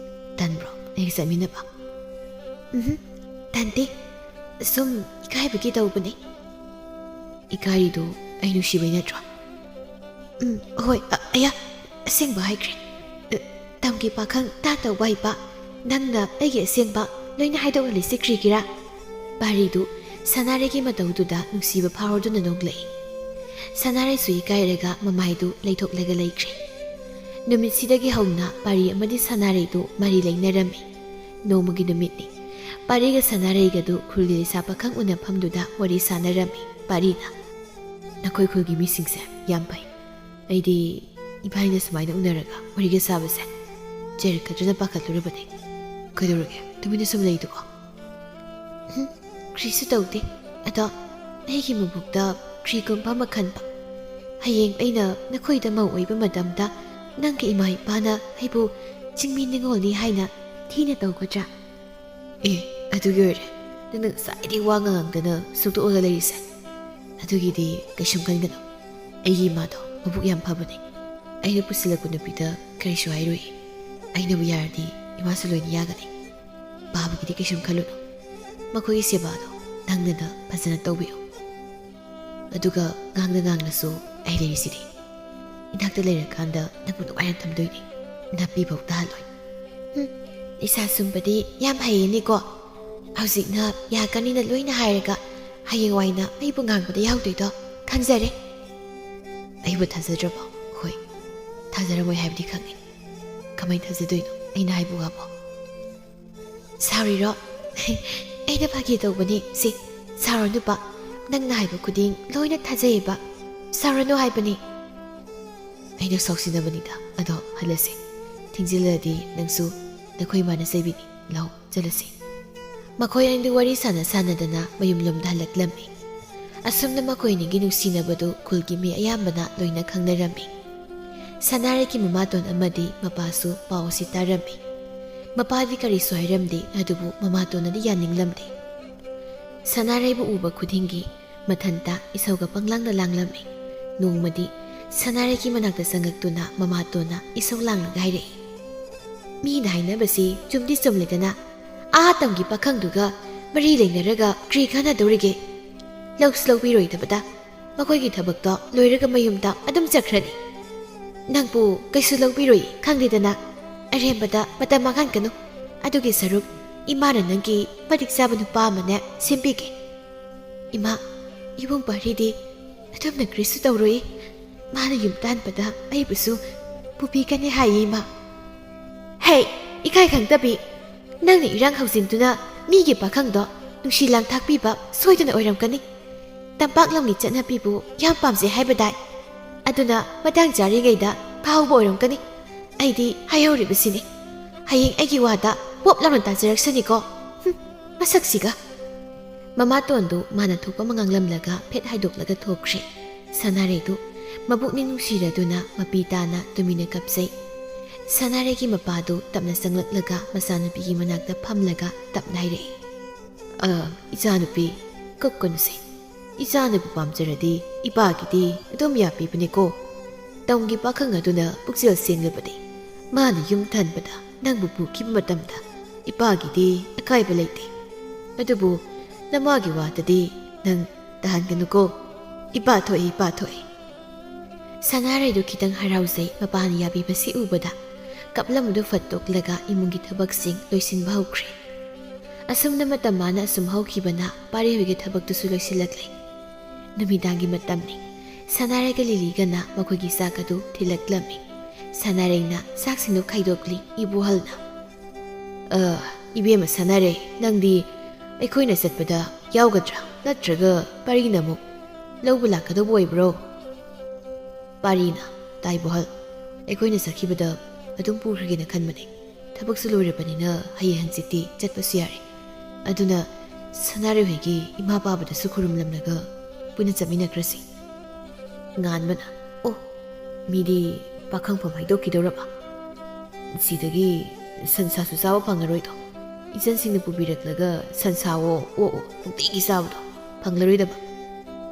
ꯇꯟꯕ꯭ꯔꯣ ꯑꯩꯒ ꯆꯠꯃꯤꯟꯅꯕ?" "ꯎꯝꯍꯨꯝ, ꯇꯟꯗꯦ, ꯁꯨꯝ ꯏꯀꯥꯏꯕꯒꯤ ꯇꯧꯕꯅꯦ꯫" "ꯏꯀꯥꯏꯔꯤꯗꯣ ꯑꯩ ꯅꯨꯡꯁꯤꯕꯩ ꯅꯠꯇ꯭ꯔꯣ?" "ꯎꯝ, ꯍꯣꯏ, ꯑ-, ꯑꯌꯥ, ꯑꯁꯦꯡꯕ ꯍꯥꯏꯈ꯭ꯔꯦ꯫ ꯑ, ꯇꯝꯒꯤ ꯄꯥꯈꯪ ꯇꯥ ꯇꯧꯕ ꯍꯩꯕ, ꯅꯪꯅ ꯑꯩꯒꯤ ꯑꯁꯦꯡꯕ ꯂꯣꯏꯅ ꯍꯥꯏꯗꯣꯛꯍꯜꯂꯤꯁꯦ ꯀ꯭ꯔꯤꯒꯤꯔꯥ?" ꯄꯥꯔꯤꯗꯨ ꯁꯅꯥꯔꯩꯒꯤ ꯃꯇꯧꯗꯨꯗ ꯅꯨꯡꯁꯤꯕ ꯐꯥꯎꯔꯗꯨꯅ ꯅꯣꯛꯂꯛꯏ꯫ ꯁꯅꯥꯔꯩꯁꯨ ꯏꯀꯥꯏꯔꯒ ꯃꯃꯥꯏꯗꯨ ꯂꯩꯊꯣꯛꯂꯒ ꯂꯩꯈ꯭ꯔꯦ꯫ ꯅꯨꯃꯤꯠꯁꯤꯗꯒꯤ ꯍꯧꯅ ꯄꯥꯔꯤ ꯑꯃꯗꯤ ꯁꯅꯥꯔꯩꯗꯨ ꯃꯔꯤ ꯂꯩꯅꯔꯝꯃꯤ꯫ ꯅꯣꯡꯃꯒꯤ ꯅꯨꯃꯤꯠꯅꯤ꯫ ꯄꯥꯔꯤꯒ ꯁꯅꯥꯔꯩꯒꯗꯨ ꯈꯨꯜꯒꯤ ꯂꯩꯁꯥ ꯄꯥꯈꯪ ꯎꯅꯐꯝꯗꯨꯗ ꯋꯥꯔꯤ ꯁꯥꯟꯅꯔꯝꯃꯤ꯫ ꯄꯥꯔꯤꯅ, "ꯅꯈꯣꯏ ꯈꯨꯜꯒꯤ ꯃꯤꯁꯤꯡꯁꯦ ꯌꯥꯝ ꯐꯩ꯫ ꯑꯩꯗꯤ ꯏꯕꯥꯅꯤꯅ ꯁꯨꯃꯥꯏꯅ ꯎꯅꯔꯒ ꯋꯥꯔꯤꯒ ꯁꯥꯕꯁꯦ ꯆꯦꯔꯛꯀꯗ꯭ꯔꯅ ꯄꯥꯈꯠꯂꯨꯔꯕꯅꯦ꯫ ꯀꯩꯗꯧꯔꯒꯦ? ꯇꯨꯃꯤꯟꯅ ꯁꯨꯝ ꯂꯩꯗꯨꯕꯣ?" "ꯍꯨꯝ, ꯀ꯭ꯔꯤꯁꯨ ꯇꯧꯗꯦ꯫ ꯑꯗꯣ ꯑꯩꯒꯤ ꯃꯕꯨꯛꯇ ꯀ꯭ꯔꯤꯒꯨꯝꯕ ꯑꯃ ꯈꯟꯕ꯫ ꯍꯌꯦꯡ ꯑꯩꯅ ꯅꯈꯣꯏꯗ ꯃꯧ ꯑꯣꯏꯕ ꯃꯇꯝꯗ ꯅꯪꯒꯤ ꯏꯃꯥ ꯏꯄꯥꯅ ꯑꯩꯕꯨ ꯆꯤꯡꯃꯤ ꯅꯤꯉꯣꯜꯅꯤ ꯍꯥꯏꯅ ꯊꯤꯅ ꯇꯧꯒꯗ꯭ꯔꯥ?" "ꯑꯦ, ꯑꯗꯨꯒꯤ ꯑꯣꯏꯔꯦ ꯅꯪꯅ ꯉꯁꯥꯏꯗꯒꯤ ꯋꯥ ꯉꯥꯡꯗꯅ ꯁꯨꯛꯇꯣꯛꯑꯒ ꯂꯩꯔꯤꯁꯦ꯫ ꯑꯗꯨꯒꯤꯗꯤ ꯀꯩꯁꯨꯝ ꯈꯟꯒꯅꯨ꯫ ꯑꯩꯒꯤ ꯏꯃꯥꯗꯣ ꯃꯕꯨꯛ ꯌꯥꯝ ꯐꯕꯅꯦ꯫ ꯑꯩꯅ ꯄꯨꯁꯤꯜꯂꯛꯄ ꯅꯨꯄꯤꯗ ꯀꯔꯤꯁꯨ ꯍꯥꯏꯔꯣꯏ꯫ ꯑꯩꯅꯕꯨ ꯌꯥꯔꯗꯤ ꯏꯃꯥꯁꯨ ꯂꯣꯏꯅ ꯌꯥꯒꯅꯤ꯫ ꯄꯥꯕꯒꯤꯗꯤ ꯀꯩꯁꯨꯝ ꯈꯜꯂꯨꯅꯨ꯫ ꯃꯈꯣꯏꯒꯤ ꯁꯦꯕꯥꯗꯣ ꯅꯪꯅ ꯐꯖꯅ ꯇꯧꯕꯤꯌꯨ꯫ ꯑꯗꯨꯒ ꯉꯥꯡꯅ ꯉꯥꯡꯅꯁꯨ ꯑꯩ ꯂꯩꯔꯤꯁꯤꯗꯤ꯫ ꯏꯅꯥꯛꯇ ꯂꯩꯔꯀꯥꯟꯗ ꯅꯪꯕꯨ ꯅꯨꯡꯉꯥꯏꯅ ꯊꯝꯗꯣꯏꯅꯦ꯫ ꯅꯥꯄꯤ ꯐꯥꯎ ꯇꯥꯍꯜꯂꯣꯏ꯫" "ꯍꯨꯝ, ꯏꯁꯥ ꯁꯨꯝꯕꯗꯤ ꯌꯥꯝ ꯍꯩꯌꯦꯅꯦꯀꯣ꯫ ꯍꯧꯖꯤꯛꯅ ꯌꯥꯒꯅꯤꯅ ꯂꯣꯏꯅ ꯍꯥꯏꯔꯒ ꯍꯌꯦꯡꯋꯥꯏꯅ ꯑꯩꯕꯨ ꯉꯥꯡꯕꯗ ꯌꯥꯎꯗꯣꯏꯗꯣ ꯈꯟꯖꯔꯦ꯫ ꯑꯩꯕꯨ ꯊꯥꯖꯗ꯭ꯔꯕꯣ? ꯍꯣꯏ, ꯊꯥꯖꯔꯝꯃꯣꯏ ꯍꯥꯏꯕꯗꯤ ꯈꯪꯉꯤ꯫ ꯀꯃꯥꯏꯅ ꯊꯥꯖꯗꯣꯏꯅꯣ ꯑꯩꯅ ꯍꯥꯏꯕ ꯋꯥꯕꯣ? ꯁꯥꯎꯔꯤꯔꯣ? ꯑꯩꯅ ꯐꯥꯒꯤ ꯇꯧꯕꯅꯤ꯫ ꯁꯤ, ꯁꯥꯎꯔꯅꯨꯕ꯫ ꯅꯪꯅ ꯍꯥꯏꯕ ꯈꯨꯗꯤꯡ ꯂꯣꯏꯅ ꯊꯥꯖꯩꯌꯦꯕ꯫ ꯁꯥꯎꯔꯅꯨ ꯍꯥꯏꯕꯅꯤ꯫ ꯑꯩꯅ ꯁꯥꯎꯁꯤꯟꯅꯕꯅꯤꯗ꯫ ꯑꯗꯣ ꯍꯜꯂꯁꯤ꯫ ꯊꯦꯡꯖꯤꯜꯂꯗꯤ ꯅꯪꯁꯨ ꯅꯈꯣꯏ ꯏꯃꯥꯅ ꯆꯩꯕꯤꯅꯤ꯫ ꯂꯥꯎ, ꯆꯠꯂꯁꯤ꯫ ꯃꯈꯣꯏ ꯑꯅꯤꯗꯨ ꯋꯥꯔꯤ ꯁꯥꯟꯅ ꯁꯥꯟꯅꯗꯅ ꯃꯌꯨꯝꯂꯣꯝꯗ ꯍꯜꯂꯛꯂꯝꯃꯤ꯫ ꯑꯁꯨꯝꯅ ꯃꯈꯣꯏ ꯑꯅꯤꯒꯤ ꯅꯨꯡꯁꯤꯅꯕꯗꯨ ꯈꯨꯜꯒꯤ ꯃꯤ ꯑꯌꯥꯝꯕꯅ ꯂꯣꯏꯅ ꯈꯪꯅꯔꯝꯃꯤ꯫ ꯁꯅꯥꯔꯩꯒꯤ ꯃꯃꯥꯇꯣꯟ ꯑꯃꯗꯤ ꯃꯄꯥꯁꯨ ꯄꯥꯎ ꯑꯁꯤ ꯇꯥꯔꯝꯃꯤ꯫ ꯃꯄꯥꯗꯤ ꯀꯔꯤꯁꯨ ꯍꯥꯏꯔꯝꯗꯦ, ꯑꯗꯨꯕꯨ ꯃꯃꯥꯇꯣꯟꯅꯗꯤ ꯌꯥꯅꯤꯡꯂꯝꯗꯦ꯫ ꯁꯅꯥꯔꯩꯕꯨ ꯎꯕ ꯈꯨꯗꯤꯡꯒꯤ ꯃꯊꯟꯇ ꯏꯁꯧꯒ ꯄꯪꯂꯥꯡꯗ ꯂꯥꯡꯂꯝꯃꯤ꯫ ꯅꯣꯡꯃꯗꯤ ꯁꯅꯥꯔꯩꯒꯤ ꯃꯅꯥꯛꯇ ꯆꯪꯉꯛꯇꯨꯅ ꯃꯃꯥꯇꯣꯟꯅ ꯏꯁꯧ ꯂꯥꯡꯂꯒ ꯍꯥꯏꯔꯛꯏ, "ꯃꯤꯅ ꯍꯥꯏꯅꯕꯁꯤ ꯆꯨꯝꯗꯤ ꯆꯨꯝꯂꯦꯗꯅ, ꯑꯥ ꯇꯝꯒꯤ ꯄꯥꯈꯪꯗꯨꯒ ꯃꯔꯤ ꯂꯩꯅꯔꯒ ꯀ꯭ꯔꯤ ꯀꯥꯟꯅꯗꯧꯔꯤꯒꯦ? ꯂꯧꯁꯨ ꯂꯧꯕꯤꯔꯣꯏꯗꯕꯗ ꯃꯈꯣꯏꯒꯤ ꯊꯕꯛꯇꯣ ꯂꯣꯏꯔꯒ ꯃꯌꯨꯝꯗ ꯑꯗꯨꯝ ꯆꯠꯈ꯭ꯔꯅꯤ꯫ ꯅꯪꯕꯨ ꯀꯩꯁꯨ ꯂꯧꯕꯤꯔꯣꯏ ꯈꯪꯂꯦꯗꯅ, ꯑꯔꯦꯝꯕꯗ ꯃꯇꯝ ꯃꯥꯡꯍꯟꯒꯅꯨ꯫ ꯑꯗꯨꯒꯤ ꯁꯔꯨꯛ ꯏꯃꯥꯅ ꯅꯪꯒꯤ ꯃꯇꯤꯛ ꯆꯥꯕ ꯅꯨꯄꯥ ꯑꯃꯅꯦ ꯁꯦꯝꯕꯤꯒꯦ꯫" ꯏꯃꯥ, ꯏꯕꯨꯡ ꯄꯥꯔꯤꯗꯤ ꯑꯗꯨꯝꯅ ꯀꯔꯤꯁꯨ ꯇꯧꯔꯣꯏ꯫ ꯃꯥꯅ ꯌꯨꯝ ꯇꯥꯟꯕꯗ ꯑꯩꯕꯨꯁꯨ ꯄꯨꯕꯤꯒꯅꯤ ꯍꯥꯏꯌꯦ, ꯏꯃꯥ꯫ ꯍꯦ, ꯏꯀꯥꯏ ꯈꯪꯗꯕꯤ! ꯅꯪꯅ ꯏꯔꯥꯡ ꯍꯧꯖꯤꯟꯗꯨꯅ ꯃꯤꯒꯤ ꯄꯥꯈꯪꯗꯣ ꯅꯨꯡꯁꯤ ꯂꯥꯡꯊꯥꯛꯄꯤꯕ ꯁꯣꯏꯗꯅ ꯑꯣꯏꯔꯝꯒꯅꯤ꯫ ꯇꯝꯄꯥꯛ ꯂꯝꯒꯤ ꯆꯠꯅꯕꯤꯕꯨ ꯌꯥꯝ ꯄꯥꯝꯖꯩ ꯍꯥꯏꯕꯗꯥꯏ? ꯑꯗꯨꯅ ꯃꯇꯥꯡ ꯆꯥꯔꯤꯉꯩꯗ ꯐꯥꯍꯧꯕ ꯑꯣꯏꯔꯝꯒꯅꯤ꯫ ꯑꯩꯗꯤ ꯍꯥꯏꯍꯧꯔꯤꯕꯁꯤꯅꯤ꯫ ꯍꯌꯦꯡ ꯑꯩꯒꯤ ꯋꯥꯗ ꯄꯣꯞ ꯂꯥꯎꯅ ꯇꯥꯖꯔꯛꯁꯅꯤꯀꯣ꯫ ꯍꯨꯝ, ꯃꯁꯛꯁꯤꯒ꯫ ꯃꯃꯥꯇꯣꯟꯗꯨ ꯃꯥꯅ ꯊꯣꯛꯄ ꯑꯃ ꯉꯥꯡꯂꯝꯂꯒ ꯐꯦꯠ ꯍꯥꯏꯗꯣꯛꯂꯒ ꯊꯣꯛꯈ꯭ꯔꯦ꯫ ꯁꯅꯥꯔꯩꯗꯨ ꯃꯕꯨꯛꯅꯤꯡ ꯅꯨꯡꯁꯤꯔꯗꯨꯅ ꯃꯄꯤ ꯇꯥꯅ ꯇꯨꯃꯤꯟꯅ ꯀꯞꯆꯩ꯫ ꯁꯅꯥꯔꯩꯒꯤ ꯃꯄꯥꯗꯨ ꯇꯞꯅ ꯆꯪꯂꯛꯂꯒ ꯃꯆꯥꯅꯨꯄꯤꯒꯤ ꯃꯅꯥꯛꯇ ꯐꯝꯂꯒ ꯇꯞꯅ ꯍꯥꯏꯔꯛꯏ, "ꯑ, ꯏꯆꯥꯅꯨꯄꯤ, ꯀꯞꯀꯅꯨꯁꯦ꯫ ꯏꯆꯥꯅꯕꯨ ꯄꯥꯝꯖꯔꯗꯤ ꯏꯄꯥꯒꯤꯗꯤ ꯑꯗꯨꯝ ꯌꯥꯕꯤꯕꯅꯤꯀꯣ꯫ ꯇꯝꯒꯤ ꯄꯥꯈꯪ ꯑꯗꯨꯅ ꯄꯨꯛꯆꯦꯜ ꯁꯦꯡꯂꯕꯗꯤ ꯃꯥꯅ ꯌꯨꯝ ꯊꯟꯕꯗ ꯅꯪꯕꯨ ꯄꯨꯈꯤꯕ ꯃꯇꯝꯗ ꯏꯄꯥꯒꯤꯗꯤ ꯑꯀꯥꯏꯕ ꯂꯩꯇꯦ꯫ ꯑꯗꯨꯕꯨ ꯅꯃꯥꯒꯤ ꯋꯥꯗꯗꯤ ꯅꯪ ꯇꯥꯍꯟꯒꯅꯨꯀꯣ꯫ ꯏꯄꯥ ꯊꯣꯛꯑꯦ, ꯏꯄꯥ ꯊꯣꯛꯑꯦ꯫" ꯁꯅꯥꯔꯩꯗꯨ ꯈꯤꯇꯪ ꯍꯔꯥꯎꯖꯩ ꯃꯄꯥꯅ ꯌꯥꯕꯤꯕꯁꯤ ꯎꯕꯗ꯫ ꯀꯞꯂꯝꯕꯗꯨ ꯐꯠꯇꯣꯛꯂꯒ ꯏꯃꯨꯡꯒꯤ ꯊꯕꯛꯁꯤꯡ ꯂꯣꯏꯁꯤꯟꯕ ꯍꯧꯈ꯭ꯔꯦ꯫ ꯑꯁꯨꯝꯅ ꯃꯇꯝ ꯃꯥꯅ ꯑꯁꯨꯝ ꯍꯧꯈꯤꯕꯅ ꯄꯥꯔꯤ ꯍꯣꯏꯒꯤ ꯊꯕꯛꯇꯨꯁꯨ ꯂꯣꯏꯁꯤꯜꯂꯛꯂꯦ꯫ ꯅꯨꯃꯤꯗꯥꯡꯒꯤ ꯃꯇꯝꯅꯤ꯫ ꯁꯅꯥꯔꯩꯒ ꯂꯤꯂꯤꯒꯅ ꯃꯈꯣꯏꯒꯤ ꯆꯥꯛ ꯑꯗꯨ ꯊꯤꯜꯂꯛꯂꯝꯃꯤ꯫ ꯁꯅꯥꯔꯩꯅ ꯆꯥꯛꯁꯤꯡꯗꯨ ꯈꯥꯏꯗꯣꯛꯂꯤ꯫ ꯏꯕꯣꯍꯜꯅ, "ꯑ, ꯏꯕꯦꯝꯃ ꯁꯅꯥꯔꯩ, ꯅꯪꯗꯤ ꯑꯩꯈꯣꯏꯅ ꯆꯠꯄꯗ ꯌꯥꯎꯒꯗ꯭ꯔꯥ? ꯅꯠꯇ꯭ꯔꯒ ꯄꯥꯔꯤꯅ ꯑꯃꯨꯛ ꯂꯧꯕ ꯂꯥꯛꯀꯗꯧꯕ ꯑꯣꯏꯕ꯭ꯔꯣ?" ꯄꯥꯔꯤꯅ, "ꯇꯥ ꯏꯕꯣꯍꯜ, ꯑꯩꯈꯣꯏꯅ ꯆꯠꯈꯤꯕꯗ ꯑꯗꯨꯝ ꯄꯨꯈ꯭ꯔꯒꯦꯅ ꯈꯟꯕꯅꯦ꯫ ꯊꯕꯛꯁꯨ ꯂꯣꯏꯔꯕꯅꯤꯅ ꯍꯌꯦꯡ ꯍꯪꯆꯤꯠꯇꯤ ꯆꯠꯄꯁꯨ ꯌꯥꯔꯦ꯫ ꯑꯗꯨꯅ ꯁꯅꯥꯔꯩ ꯍꯣꯏꯒꯤ ꯏꯃꯥ ꯄꯥꯕꯗꯁꯨ ꯈꯨꯔꯨꯝꯂꯝꯂꯒ ꯄꯨꯟꯅ ꯆꯠꯃꯤꯟꯅꯈ꯭ꯔꯁꯤ꯫" ꯉꯥꯟꯕꯅ, "ꯑꯣ, ꯃꯤꯗꯤ ꯄꯥꯈꯪꯐꯝ ꯍꯥꯏꯗꯣꯛꯈꯤꯗꯧꯔꯕ? ꯁꯤꯗꯒꯤ ꯁꯟꯁꯥꯁꯨ ꯆꯥꯕ ꯐꯪꯉꯔꯣꯏꯗꯣ꯫ ꯏꯆꯟꯁꯤꯡꯅ ꯄꯨꯕꯤꯔꯛꯂꯒ ꯁꯟꯁꯥꯋꯣ ꯑꯣꯛꯑꯣ ꯅꯨꯡꯇꯤꯒꯤ ꯆꯥꯕꯗꯣ ꯐꯪꯂꯔꯣꯏꯗꯕ꯫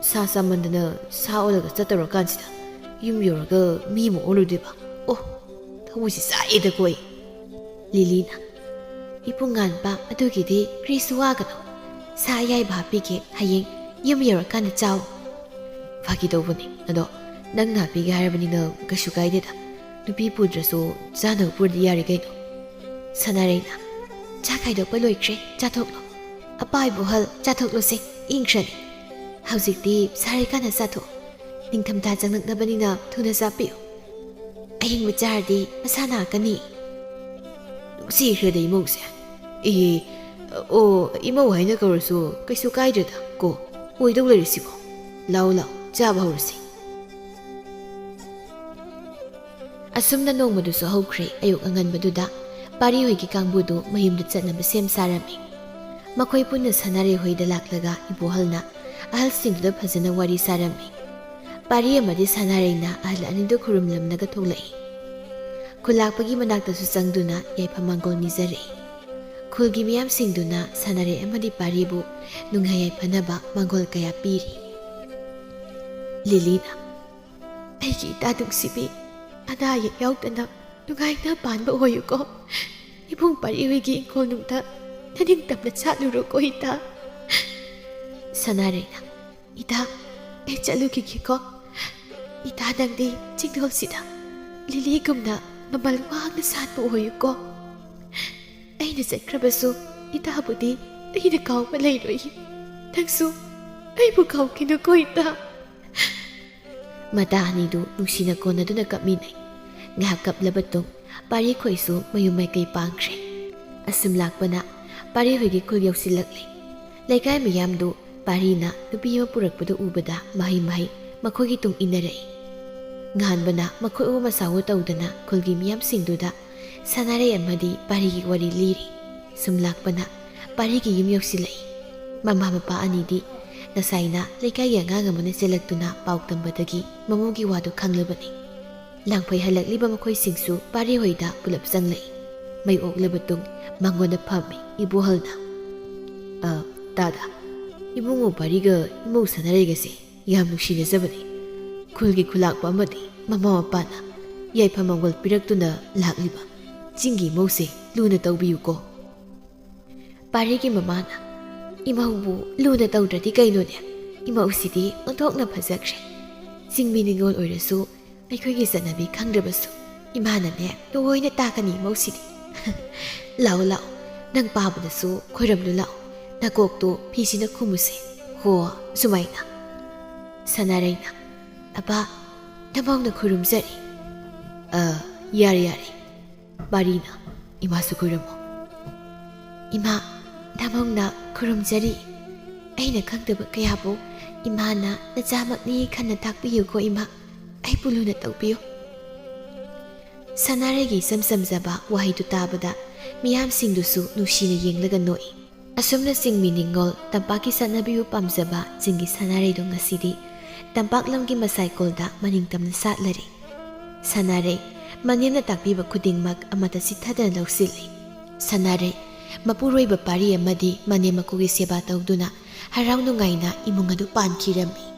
ꯁꯥ ꯆꯥꯃꯟꯗꯅ ꯁꯥ ꯑꯣꯜꯂꯒ ꯆꯠꯇꯧꯔꯀꯥꯟꯁꯤꯗ ꯌꯨꯝ ꯌꯧꯔꯒ ꯃꯤ ꯑꯃ ꯑꯣꯜꯂꯨꯗꯣꯏꯕ꯫ ꯑꯣ, ꯊꯃꯣꯏꯁꯤ ꯆꯥꯛꯑꯦꯗꯀꯣ ꯑꯩ꯫" ꯂꯤꯂꯤꯅ, "ꯏꯄꯨꯡ ꯉꯥꯟꯕ, ꯑꯗꯨꯒꯤꯗꯤ ꯀ꯭ꯔꯤꯁꯨ ꯋꯥꯒꯅꯨ꯫ ꯁꯥ ꯑꯌꯥꯏꯕ ꯍꯥꯞꯄꯤꯒꯦ, ꯍꯌꯦꯡ ꯌꯨꯝ ꯌꯧꯔꯀꯥꯟꯗ ꯆꯥꯎ꯫" "ꯐꯥꯒꯤ ꯇꯧꯕꯅꯤ꯫ ꯑꯗꯣ ꯅꯪꯅ ꯍꯥꯞꯄꯤꯒꯦ ꯍꯥꯏꯔꯕꯅꯤꯅ ꯀꯩꯁꯨ ꯀꯥꯏꯗꯦꯗ꯫ ꯅꯨꯄꯤ ꯄꯨꯗ꯭ꯔꯁꯨ ꯆꯥꯅꯕ ꯄꯨꯔꯗꯤ ꯌꯥꯔꯦ ꯀꯩꯅꯣ꯫" ꯁꯅꯥꯔꯩꯅ, "ꯆꯥꯛ ꯈꯥꯏꯗꯣꯛꯄ ꯂꯣꯏꯈ꯭ꯔꯦ, ꯆꯥꯊꯣꯛꯂꯣ꯫ ꯑꯄꯥ ꯏꯕꯣꯍꯜ, ꯆꯥꯊꯣꯛꯂꯣꯁꯦ, ꯏꯪꯈ꯭ꯔꯅꯤ꯫ ꯍꯧꯖꯤꯛꯇꯤ ꯁꯥꯔꯤꯀꯥꯟꯗ ꯆꯥꯊꯣꯛꯑꯣ꯫ ꯅꯤꯡꯊꯝꯊꯥ ꯆꯪꯂꯛꯅꯕꯅꯤꯅ ꯊꯨꯅ ꯆꯥꯕꯤꯌꯨ꯫ ꯑꯍꯤꯡꯕ ꯆꯥꯔꯗꯤ ꯃꯁꯥ ꯅꯥꯔꯛꯀꯅꯤ꯫" ꯅꯨꯡꯁꯤꯈ꯭ꯔꯦꯗ ꯏꯃꯧꯁꯦ꯫ "ꯑꯦ, ꯑꯣ, ꯏꯃꯧ ꯍꯥꯏꯅ ꯀꯧꯔꯁꯨ ꯀꯩꯁꯨ ꯀꯥꯏꯗ꯭ꯔꯦꯗ ꯀꯣ꯫ ꯑꯣꯏꯗꯧ ꯂꯩꯔꯤꯁꯤꯕꯣ꯫ ꯂꯥꯎ ꯂꯥꯎ, ꯆꯥꯕ ꯍꯧꯔꯁꯤ꯫" ꯑꯁꯨꯝꯅ ꯅꯣꯡꯃꯗꯨꯁꯨ ꯍꯧꯈ꯭ꯔꯦ꯫ ꯑꯌꯨꯛ ꯑꯉꯟꯕꯗꯨꯗ ꯄꯥꯔꯤ ꯍꯣꯏꯒꯤ ꯀꯥꯡꯕꯨꯗꯨ ꯃꯌꯨꯝꯗ ꯆꯠꯅꯕ ꯁꯦꯝ ꯁꯥꯔꯝꯃꯤ꯫ ꯃꯈꯣꯏ ꯄꯨꯟꯅ ꯁꯅꯥꯔꯩ ꯍꯣꯏꯗ ꯂꯥꯛꯂꯒ ꯏꯕꯣꯍꯜꯅ ꯑꯍꯜꯁꯤꯡꯗꯨꯗ ꯐꯖꯅ ꯋꯥꯔꯤ ꯁꯥꯔꯝꯃꯤ꯫ ꯄꯥꯔꯤ ꯑꯃꯗꯤ ꯁꯅꯥꯔꯩꯅ ꯑꯍꯜ ꯑꯅꯤꯗꯨ ꯈꯨꯔꯨꯝꯂꯝꯂꯒ ꯊꯣꯛꯂꯛꯏ꯫ ꯈꯨꯜꯂꯥꯛꯄꯒꯤ ꯃꯅꯥꯛꯇꯁꯨ ꯆꯪꯗꯨꯅ ꯌꯥꯏꯐ ꯃꯥꯡꯒꯣꯜ ꯅꯤꯖꯔꯛꯏ꯫ ꯈꯨꯜꯒꯤ ꯃꯤꯌꯥꯝꯁꯤꯡꯗꯨꯅ ꯁꯅꯥꯔꯩ ꯑꯃꯗꯤ ꯄꯥꯔꯤꯕꯨ ꯅꯨꯡꯉꯥꯏ ꯌꯥꯏꯐꯅꯕ ꯃꯥꯡꯒꯣꯜ ꯀꯌꯥ ꯄꯤꯔꯤ꯫ ꯂꯤꯂꯤꯅ, "ꯑꯩꯒꯤ ꯏꯇꯥ ꯅꯨꯡꯁꯤꯕꯤ, ꯑꯅꯥ ꯑꯌꯦꯛ ꯌꯥꯎꯗꯅ ꯅꯨꯡꯉꯥꯏꯅ ꯄꯥꯟꯕ ꯑꯣꯏꯌꯨꯀꯣ꯫ ꯏꯕꯨꯡ ꯄꯥꯔꯤ ꯍꯣꯏꯒꯤ ꯏꯪꯈꯣꯜ ꯅꯨꯡꯗ ꯅꯅꯤꯡꯇꯝꯅ ꯁꯥꯠꯂꯨꯔꯣꯀꯣ ꯏꯇꯥ꯫" ꯁꯅꯥꯔꯩꯅ, "ꯏꯇꯥ, ꯑꯩ ꯆꯠꯂꯨꯈꯤꯒꯦꯀꯣ꯫ ꯏꯇꯥ ꯅꯪꯗꯤ ꯆꯤꯡꯗꯣꯜꯁꯤꯗ ꯂꯤꯂꯤꯒꯨꯝꯅ ꯃꯃꯜ ꯋꯥꯡꯅ ꯁꯥꯠꯄ ꯑꯣꯏꯌꯨꯀꯣ꯫ ꯑꯩꯅ ꯆꯠꯈ꯭ꯔꯕꯁꯨ ꯏꯇꯥꯕꯨꯗꯤ ꯑꯩꯅ ꯀꯥꯎꯕ ꯂꯩꯔꯣꯏ꯫ ꯅꯪꯁꯨ ꯑꯩꯕꯨ ꯀꯥꯎꯈꯤꯅꯨꯀꯣ ꯏꯇꯥ꯫ ꯃꯇꯥ ꯑꯅꯤꯗꯨ ꯅꯨꯡꯁꯤꯅ ꯀꯣꯟꯅꯗꯨꯅ ꯀꯞꯃꯤꯟꯅꯩ꯫ ꯉꯥꯏꯍꯥꯛ ꯀꯞꯂꯕ ꯇꯨꯡ ꯄꯥꯔꯤꯈꯣꯏꯁꯨ ꯃꯌꯨꯝ ꯃꯥꯏꯀꯩ ꯄꯥꯡꯈ꯭ꯔꯦ꯫ ꯑꯁꯨꯝ ꯂꯥꯛꯄꯅ ꯄꯥꯔꯤꯍꯣꯏꯒꯤ ꯈꯨꯜ ꯌꯧꯁꯤꯜꯂꯛꯂꯦ꯫ ꯂꯩꯀꯥꯏ ꯃꯤꯌꯥꯝꯗꯨ ꯄꯥꯔꯤꯅ ꯅꯨꯄꯤ ꯑꯃ ꯄꯨꯔꯛꯄꯗꯨ ꯎꯕꯗ ꯃꯍꯩ ꯃꯍꯩ ꯃꯈꯣꯏꯒꯤ ꯇꯨꯡ ꯏꯟꯅꯔꯛꯏ꯫ ꯉꯍꯥꯟꯕꯅ ꯃꯈꯣꯏ ꯑꯣ ꯃꯁꯥꯋꯣ ꯇꯧꯗꯅ ꯈꯨꯜꯒꯤ ꯃꯤꯌꯥꯝꯁꯤꯡꯗꯨꯗ ꯁꯅꯥꯔꯩ ꯑꯃꯗꯤ ꯄꯥꯔꯤꯒꯤ ꯋꯥꯔꯤ ꯂꯤꯔꯤ꯫ ꯁꯨꯝ ꯂꯥꯛꯄꯅ ꯄꯥꯔꯤꯒꯤ ꯌꯨꯝ ꯌꯧꯁꯤꯜꯂꯛꯏ꯫ ꯃꯃꯥ ꯃꯄꯥ ꯑꯅꯤꯗꯤ ꯉꯁꯥꯏꯅ ꯂꯩꯀꯥꯏꯒꯤ ꯑꯉꯥꯡ ꯑꯃꯅ ꯆꯦꯜꯂꯛꯇꯨꯅ ꯄꯥꯎ ꯇꯝꯕꯗꯒꯤ ꯃꯃꯧꯒꯤ ꯋꯥꯗꯨ ꯈꯪꯂꯕꯅꯤ꯫ ꯂꯥꯡꯐꯩ ꯍꯜꯂꯛꯂꯤꯕ ꯃꯈꯣꯏꯁꯤꯡꯁꯨ ꯄꯥꯔꯤ ꯍꯣꯏꯗ ꯄꯨꯂꯞ ꯆꯪꯂꯛꯏ꯫ ꯃꯩ ꯑꯣꯛꯂꯕ ꯇꯨꯡ ꯃꯉꯣꯟꯗ ꯐꯝꯃꯤ ꯏꯕꯣꯍꯜꯅ, "ꯑ, ꯇꯥꯗ, ꯏꯕꯨꯡꯉꯣ ꯄꯥꯔꯤꯒ ꯏꯃꯧ ꯁꯥꯟꯅꯔꯩꯒꯁꯦ ꯌꯥꯝ ꯅꯨꯡꯁꯤꯅꯖꯕꯅꯤ꯫ ꯈꯨꯜꯒꯤ ꯈꯨꯂꯥꯛꯄ ꯑꯃꯗꯤ ꯃꯃꯥ ꯃꯄꯥꯅ ꯌꯥꯏꯐ ꯃꯪꯒꯣꯜ ꯄꯤꯔꯛꯇꯨꯅ ꯂꯥꯛꯂꯤꯕ ꯆꯤꯡꯒꯤ ꯏꯃꯧꯁꯦ ꯂꯨꯅ ꯇꯧꯕꯤꯌꯨꯀꯣ꯫" ꯄꯥꯔꯤꯒꯤ ꯃꯃꯥꯅ, "ꯏꯃꯧꯕꯨ ꯂꯨꯅ ꯇꯧꯗ꯭ꯔꯗꯤ ꯀꯩꯅꯣꯅꯦ? ꯏꯃꯧꯁꯤꯗꯤ ꯑꯣꯟꯊꯣꯛꯅ ꯐꯖꯈ꯭ꯔꯦ꯫ ꯆꯤꯡꯃꯤ ꯅꯤꯉꯣꯜ ꯑꯣꯏꯔꯁꯨ ꯑꯩꯈꯣꯏꯒꯤ ꯆꯠꯅꯕꯤ ꯈꯪꯗ꯭ꯔꯕꯁꯨ ꯏꯃꯥꯅꯅꯦ ꯂꯣꯏꯅ ꯇꯥꯛꯀꯅꯤ ꯏꯃꯧꯁꯤꯗꯤ꯫" "ꯂꯥꯛꯑꯣ, ꯂꯥꯛꯑꯣ, ꯅꯪ ꯄꯥꯕꯗꯁꯨ ꯈꯣꯏꯔꯝꯂꯨ ꯂꯥꯛꯑꯣ꯫ ꯅꯀꯣꯛꯇꯣ ꯐꯤꯁꯤꯅ ꯈꯨꯝꯃꯨꯁꯦ꯫ ꯍꯣ, ꯁꯨꯃꯥꯏꯅ꯫" ꯁꯅꯥꯔꯩꯅ, "ꯑꯄꯥ, ꯅꯃꯧꯅ ꯈꯨꯔꯨꯝꯖꯔꯤ꯫" "ꯑ, ꯌꯥꯔꯦ, ꯌꯥꯔꯦ꯫" ꯄꯥꯔꯤꯅ, "ꯏꯃꯥꯁꯨ ꯈꯨꯔꯨꯝꯃꯣ꯫" "ꯏꯃꯥ, ꯅꯃꯧꯅ ꯈꯨꯔꯨꯝꯖꯔꯤ꯫ ꯑꯩꯅ ꯈꯪꯗꯕ ꯀꯌꯥꯕꯨ ꯏꯃꯥꯅ ꯅꯆꯥꯃꯛꯅꯤ ꯈꯟꯅ ꯇꯥꯛꯄꯤꯌꯨꯀꯣ ꯏꯃꯥ꯫ ꯑꯩꯕꯨ ꯂꯨꯅ ꯇꯧꯕꯤꯌꯨ꯫" ꯁꯅꯥꯔꯩꯒꯤ ꯏꯆꯝ ꯆꯝꯖꯕ ꯋꯥꯍꯩꯗꯨ ꯇꯥꯕꯗ ꯃꯤꯌꯥꯝꯁꯤꯡꯗꯨꯁꯨ ꯅꯨꯡꯁꯤꯅ ꯌꯦꯡꯂꯒ ꯅꯣꯛꯏ꯫ ꯑꯁꯨꯝꯅ ꯆꯤꯡꯃꯤ ꯅꯤꯉꯣꯜ ꯇꯝꯄꯥꯛꯀꯤ ꯆꯠꯅꯕꯤꯕꯨ ꯄꯥꯝꯖꯕ ꯆꯤꯡꯒꯤ ꯁꯅꯥꯔꯩꯗꯣ ꯉꯁꯤꯗꯤ ꯇꯝꯄꯥꯛ ꯂꯝꯒꯤ ꯃꯁꯥꯏꯀꯣꯜꯗ ꯃꯅꯤꯡ ꯇꯝꯅ ꯁꯥꯠꯂꯔꯦ꯫ ꯁꯅꯥꯔꯩ ꯃꯅꯦꯝꯅ ꯇꯥꯛꯄꯤꯕ ꯈꯨꯗꯤꯡꯃꯛ ꯑꯃꯠꯇ ꯆꯤꯠꯊꯗꯅ ꯂꯧꯁꯤꯜꯂꯤ꯫ ꯁꯅꯥꯔꯩ ꯃꯄꯨꯔꯣꯏꯕ ꯄꯥꯔꯤ ꯑꯃꯗꯤ ꯃꯅꯦꯝ ꯃꯀꯨꯒꯤ ꯁꯦꯕꯥ ꯇꯧꯗꯨꯅ ꯍꯔꯥꯎ ꯅꯨꯡꯉꯥꯏꯅ ꯏꯃꯨꯡ ꯑꯗꯨ ꯄꯥꯟꯈꯤꯔꯝꯃꯤ꯫